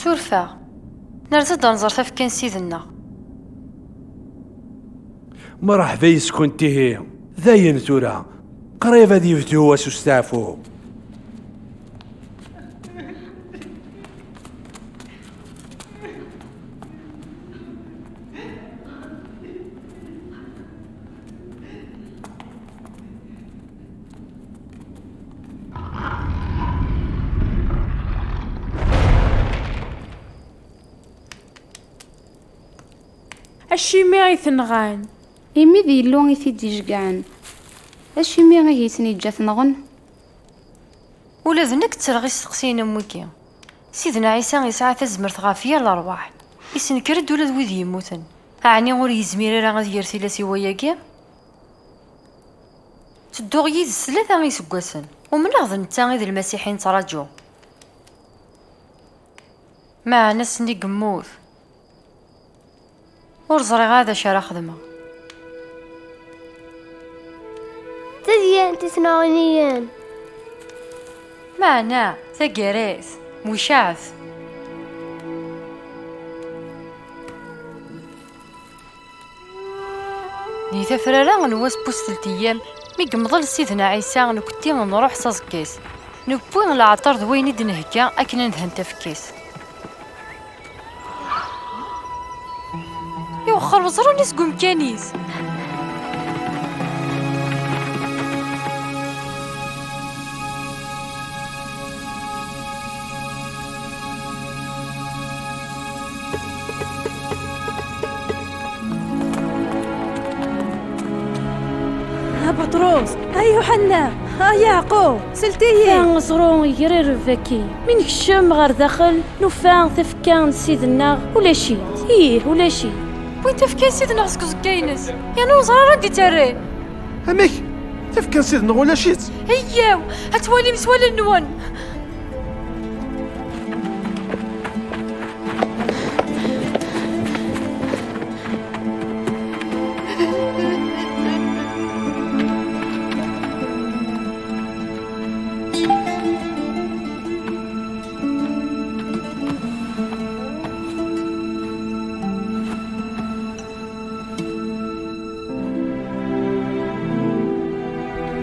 Suref-aɣ. Nerza-d ad nẓer tafekka n Ssid-nneɣ. Mṛeḥba yes-kent ihi. Dayen tura, qrib ad yebdu wass usteɛfu. Acimi i t-nɣan? Imi d Yillu i t-id-iceggɛen. Acimi i t-yeǧǧa ad t-nɣen? Ula d nekk ttreɣ isteqsiyen am wigi. Sidna Ɛisa yesɛa tazmert ɣef yal ṛṛwaḥ. Issenker-d ula d wid yemmuten. Ɛni ur yezmir ara ad yerr tilas i wayagi? Ttedduɣ yid-s tlata iseggasen. Umneɣ d netta i d Lmasiḥ i nettraǧu. Meɛna ass-nni yemmut. Ur ẓriɣ ara d acu ara xedmeɣ. D tadyant i t-nɣan. Meɛna, taggara-s, mwecɛet. Di tafrara n wass n pustel n tiyam, mi yemḍel Sidna Ɛisa, nekkenti nruḥ s aẓekka-s. Newwi leɛṭer d wayen i d-nhegga akken ad nedhen tafekka-s. Iwexxer weẓru-nni seg umkan-is. A Buṭrus, a Yuḥenna, a Yeɛqub, slet-iyi! Ata uẓru yegrireb akkin. Mi nekcem ɣer daxel, nufa tafekka n Ssid-nneɣ ulac-itt. Ih, ulac-itt. Wwin tafekka n Ssid-nneɣ seg uẓekka-ines, yerna ur neẓri ara anda i tt-rran. Amek? Tafekka n Ssid-nneɣ ulac-itt? Eyyaw, ad twalim s wallen-nwen.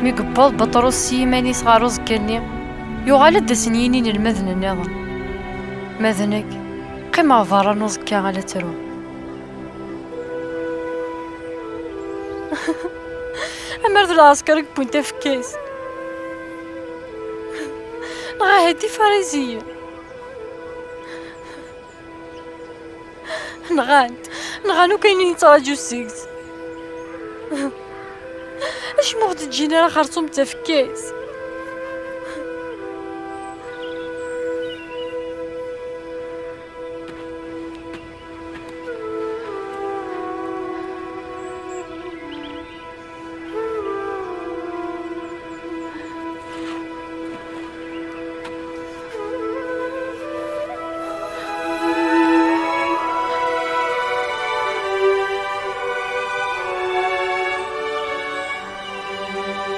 Mi yewweḍ Buṭrus s yiman-is ɣer uẓekka-nni, yuɣal ad d-asen yini inelmaden nniḍen. Ma d nekk, qqimeɣ berra n uẓekka ala ttruɣ. Amer d lɛesker i yewwin tafekka-s, neɣ ahat d Ifariziyen. Nɣan-t, nɣan akk ayen i nettraǧu seg-s. Acimi ur ɣ-d-ǧǧin ara xerṣum d tafekka-s?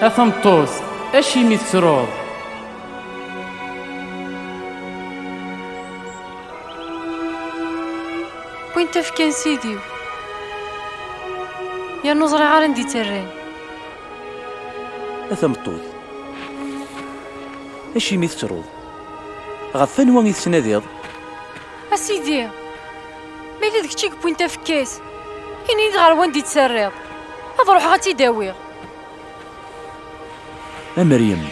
A tameṭṭut, acimi tettruḍ? Wwin tafekka n sidi-w, yerna ur ẓriɣ ara anda i tt-rran. A tameṭṭut, acimi tettruḍ? Ɣef wanwa i tettnadiḍ? A sidi, ma yella d kečč i yewwin tafekka-s, ini-yi-d ɣer wanda i tt-terriḍ, ad ruḥeɣ ad tt-id-awiɣ. A Meryem.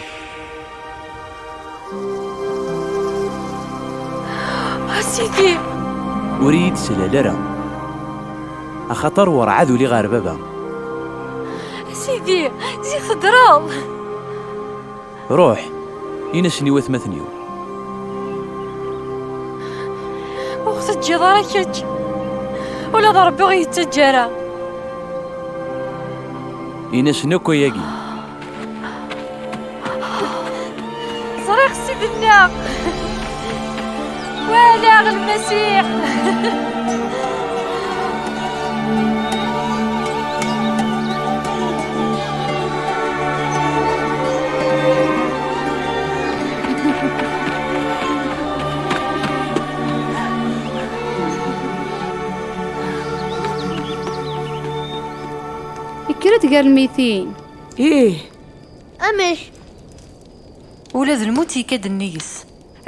A Sidi! Ur iyi-d-slal ara, axaṭer werɛad uliɣ ɣer baba. A Sidi, zik teddreḍ! Ruḥ, in-asen i watmaten-iw. Ur ɣ-teǧǧiḍ ara kečč, ula d Ṛebbi ur ɣ-yettaǧǧa ara. In-asen akk ayagi. Ẓriɣ Ssid-nneɣ. Walaɣ Lmasiḥ. Ad gar lmitin. Ih. Amek? Ula d lmut yekka-d nnig-s.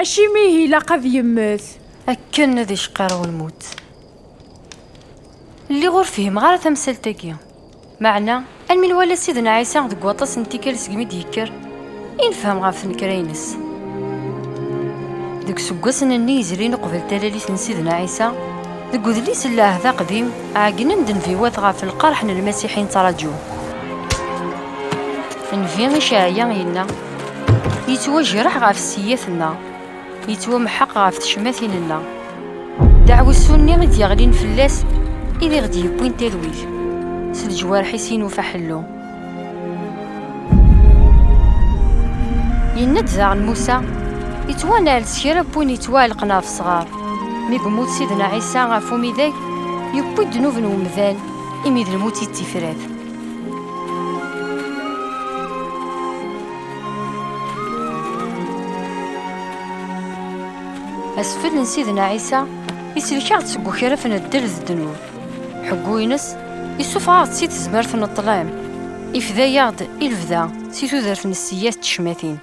Acimi ihi ilaq ad yemmet? Akken ad icqirrew lmut. Lliɣ ur fhimeɣ ara tamsalt-agi. Meɛna, almi nwala Sidna Ɛisa deg waṭas n tikkal segmi d-yekker, i nefhem ɣef tnekra-ines. Deg useggasen-nni yezrin uqbel talalit n Sidna Ɛisa, deg udlis n Lɛehd Aqdim, ɛeggnen-d nnbiwat ɣef lqerḥ n Lmasiḥi nettraǧu. Nnbi Iceɛya yenna: "Yettwajreḥ ɣef ssiyat-nneɣ, yettwamḥeq ɣef tecmatin-nneɣ." Deɛwessu-nni i d-yeɣlin fell-as, i d i ɣ-d-yewwin talwit, s leǧwareḥ-is i nufa ḥellu. Yenna-d daɣen Musa: "Yettwanɛel s kra n win yettwaɛelqen ɣef ṣṣɣar." Mi yemmut Sidna Ɛisa ɣef umidag, yewwi ddnub n wemdan, imi d lmut i d tifrat. Asfel n Sidna Ɛisa isellek-aɣ-d seg ukraf n ddel d ddnub. Ḥeggu-ines issufeɣ-aɣ-d si tezmert n ṭṭlam, ifda-yaɣ-d i lebda si tudert n ssiyat d tecmatin.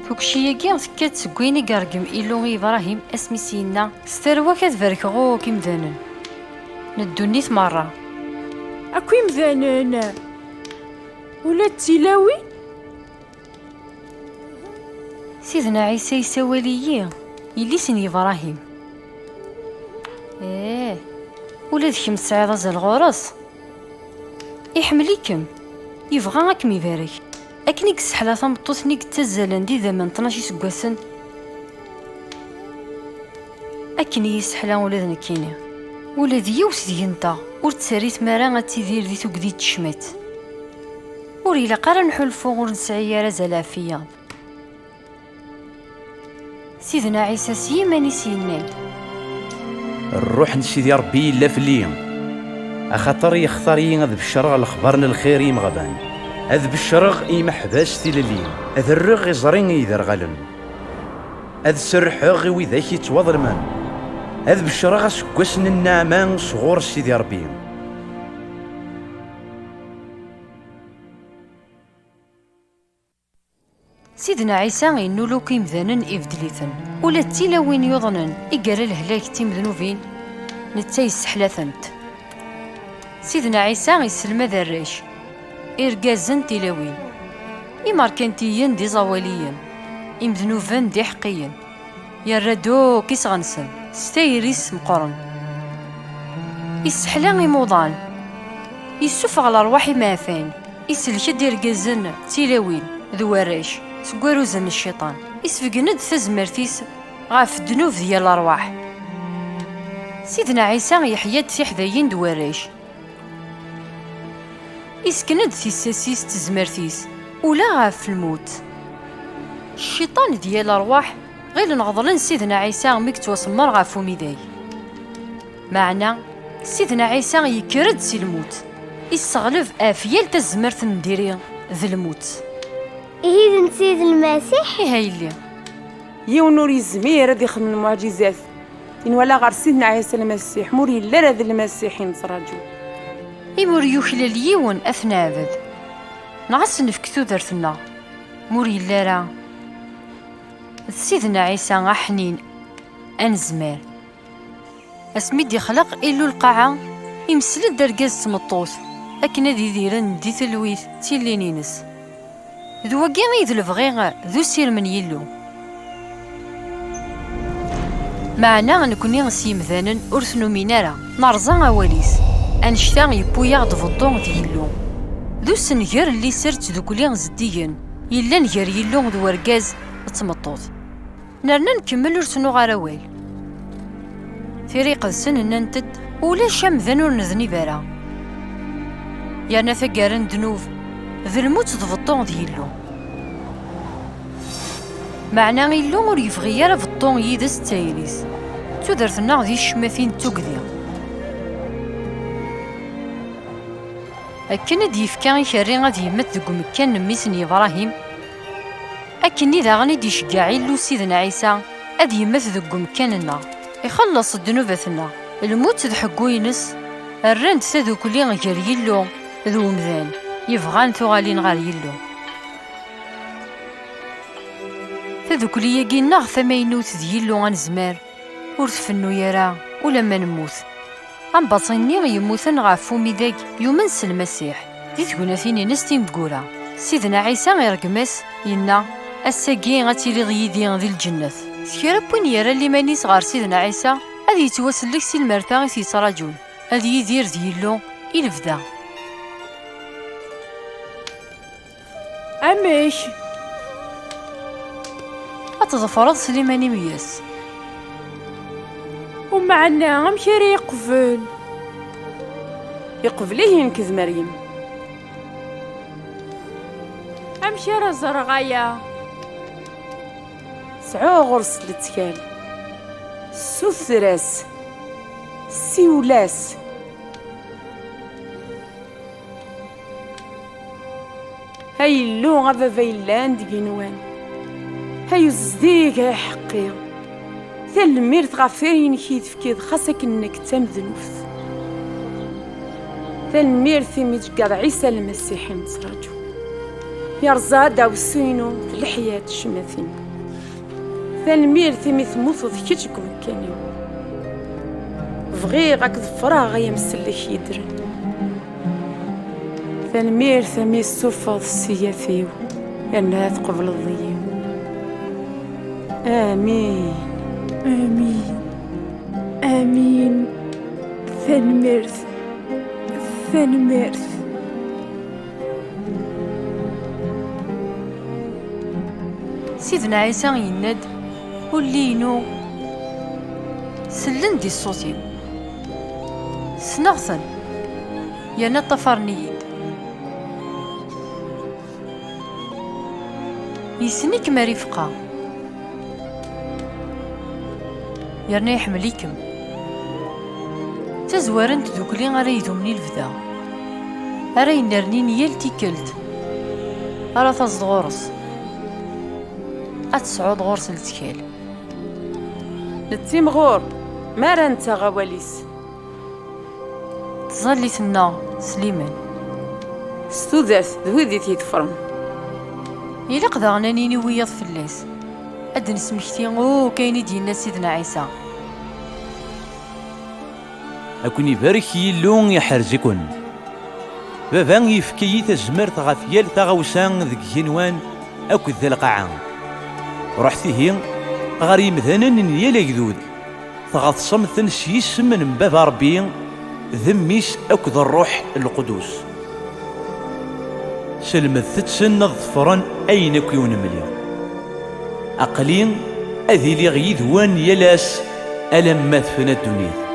Tukci-agi tekka-d seg wayen i iṛeggem Illu i Ibṛahim asmi s-yenna: "S tarwa-k ad barkeɣ akk imdanen." N ddunit meṛṛa. Akk imdanen, ula d tilawin? Sidna Ɛisa yessawal-iyi yelli-s n Yebṛahim. Ih, ula d kemm tesɛiḍ azal ɣur-s. Iḥemmel-ikem, yebɣa ad kem-ibarek. Akken i yesseḥla tameṭṭut-nni yettazzalen d idammen n tnac iseggasen, akken i yi-yesseḥla ula d nekkini. Ula d yiwet deg-nteɣ ur tt-terri tmara ad tidir di tugdi n tecmat. Ur ilaq ara ad nḥulfu ur nesɛi ara azal ɣef wiyaḍ. Sidna Ɛisa s yiman-is yenna-d: "Ṛṛuḥ n Sidi Ṛebbi yella fell-i, axaṭer yextar-iyi ad beccreɣ lexbaṛ n lxir i yimeɣban, ad beccreɣ i yimeḥbas tilelli, ad rreɣ iẓri i yiderɣalen, ad serrḥeɣ i widak yettwaḍelmen, ad beccreɣ aseggas n nneɛma sɣur Sidi Ṛebbi." Sidna Ɛisa yennul akk imdanen ibeddel-iten. Ula d tilawin yuḍnen i yerra lehlak d timednubin, netta yesseḥla-tent. Sidna Ɛisa yesselmad arrac, irgazen, tilawin, imerkantiyen d iẓawaliyen, imednuben d iḥeqqiyen. Yerra-d akk isɣensen s tayri-s meqqren. Isseḥla imuḍan, yessufeɣ lerwaḥ imeɛfan, isellek-d irgazen d tilawin d warrac seg waruzen n cciṭan, isbeggen-d tazmert-is ɣef ddnub d yal lerwaḥ. Sidna Ɛisa yeḥya-d tiḥdayin d warrac. Isken-d tissas-is d tezmert-is, ula ɣef lmut. Cciṭan d yal ṛṛwaḥ ɣilen ɣeḍlen Sidna Ɛisa mi yettwasemmer ɣef umidag. Meɛna, Sidna Ɛisa yekker-d si lmut, isseɣleb ɣef yal tazmert n diri d lmut. Ihi d netta i d Lmasiḥ? Ih a yelli. Yiwen ur yezmir ad ixdem lmuɛǧizat i nwala ɣer Sidna Ɛisa Lmasiḥ, ma ur yelli ara d Lmasiḥ i nettraǧu. Imi ur yuklal yiwen ad t-neɛbed, neɣ ad s-nefk tudert-nneɣ, ma ur yelli ara d Sidna Ɛisa aḥnin anezmar. Asmi d-ixleq Illu lqaɛa, imsel-d argaz d tmeṭṭut akken ad idiren di telwit d tillin-ines. D wagi i d lebɣi d usirem n Yillu. Meɛna nekni s yimdanen ur t-numin ara, nerẓa awal-is. Annect-a yewwi-yaɣ-d beṭṭu d Yillu. D usenger n liser d tdukli zeddigen yellan gar Yillu d wergaz d tmeṭṭut. Nerna nkemmel ur s-nuɣ ara awal. Tira Iqedsen nnant-d: "Ulac amdan ur nednib ara." Yerna taggara n ddnub d lmut d beṭṭu d Yillu. Meɛna Illu ur yebɣi ara beṭṭu yid-s d tayri-s. Tudert-nneɣ di tecmatin d tugdi. Akken i d-yefka ikerri ad yemmet deg umekkan n mmi-s n Yebrahim, akkenni daɣen i d-iceggeɛ Illu Sidna Ɛisa ad yemmet deg umekkan-nneɣ, ixelleṣ ddnubat-nneɣ. Lmut d ḥeggu-ines rran-d tadukli gar Yillu d wemdan yebɣan tuɣalin ɣer Yillu. Tadukli-agi-nneɣ tamaynut d Yillu anezmar ur tfennu ara ulamma nemmut. Ambaṣi-nni yemmuten ɣef umidag yumen s Lmasiḥ. Di tegnatin-ines tineggura, Sidna Ɛisa iṛeggem-as, yenna: "Ass-agi ad tiliḍ yid-i di lǧennet." D kra n win yerra liman-is ɣer Sidna Ɛisa, ad yettwasellek si lmerta i t-yettraǧun, ad yidir d Yillu i lebda. Amek? Ad tḍefreḍ s liman-im yes. Umeɛna, amek ara yeqbel? Iqbel-iyi nekk d Meryem. Amek ara ẓreɣ aya? Sɛu ɣur-s lettkal. Ssuter-as. Siwel-as. Ay Illu, a Baba yellan deg igenwan, ay uzzig, ay aḥeqqi, tanemmirt ɣef wayen i k-id-tefkiḍ xas akken nekk d tamednubt. Tanemmirt imi tjeggaḍ Ɛisa Lmasiḥ i nettraǧu. Yerẓa-d aweṣṣu-inu d leḥya n tecmatin. Tanemmirt imi temmuteḍ kečč deg umkan-iw. Bɣiɣ ad k-ḍefreɣ ay amsellek yeddren. Tanemmirt imi tessufeḍ ssiyat-iw yerna tqebleḍ-iyi. Amin. Amin. Amin. Tanemmirt. Tanemmirt. Sidna Ɛisa yenna-d: "Ulli-inu sellen-d i ṣṣut-iw. Ssneɣ-ten, yerna ṭṭafaren-iyi-d." Yessen-ikem ar ifeqqa, yerna iḥemmel-ikem. D tazwara n tdukli ara idumen i lebda, ara yennernin yal tikkelt ara taẓeḍ ɣur-s, ad tesɛuḍ ɣur-s lettkal. Nettimɣur mi ara nettaɣ awal-is. Tẓallit-nneɣ s liman. S tudert d wid i t-iḍefren. Ilaq daɣen ad nini wiyaḍ fell-as, ad d-nesmekti akk ayen i d-yenna Sidna Ɛisa. Ad ken-ibarek Yillu, iḥrez-iken. Baba yefka-yi tazmert ɣef yal taɣawsa deg igenwan akked d lqaɛa. Ruḥet ihi ɣer yemdanen n yal agdud, tɣeḍsem-ten s yisem n Baba Ṛebbi, d Mmi-s akked Ṛṛuḥ Lqudus. Selmet-ten ad ḍefren ayen akk i wen-mliɣ. Aql-i ad iliɣ yid-wen yal ass alamma tefna ddunit.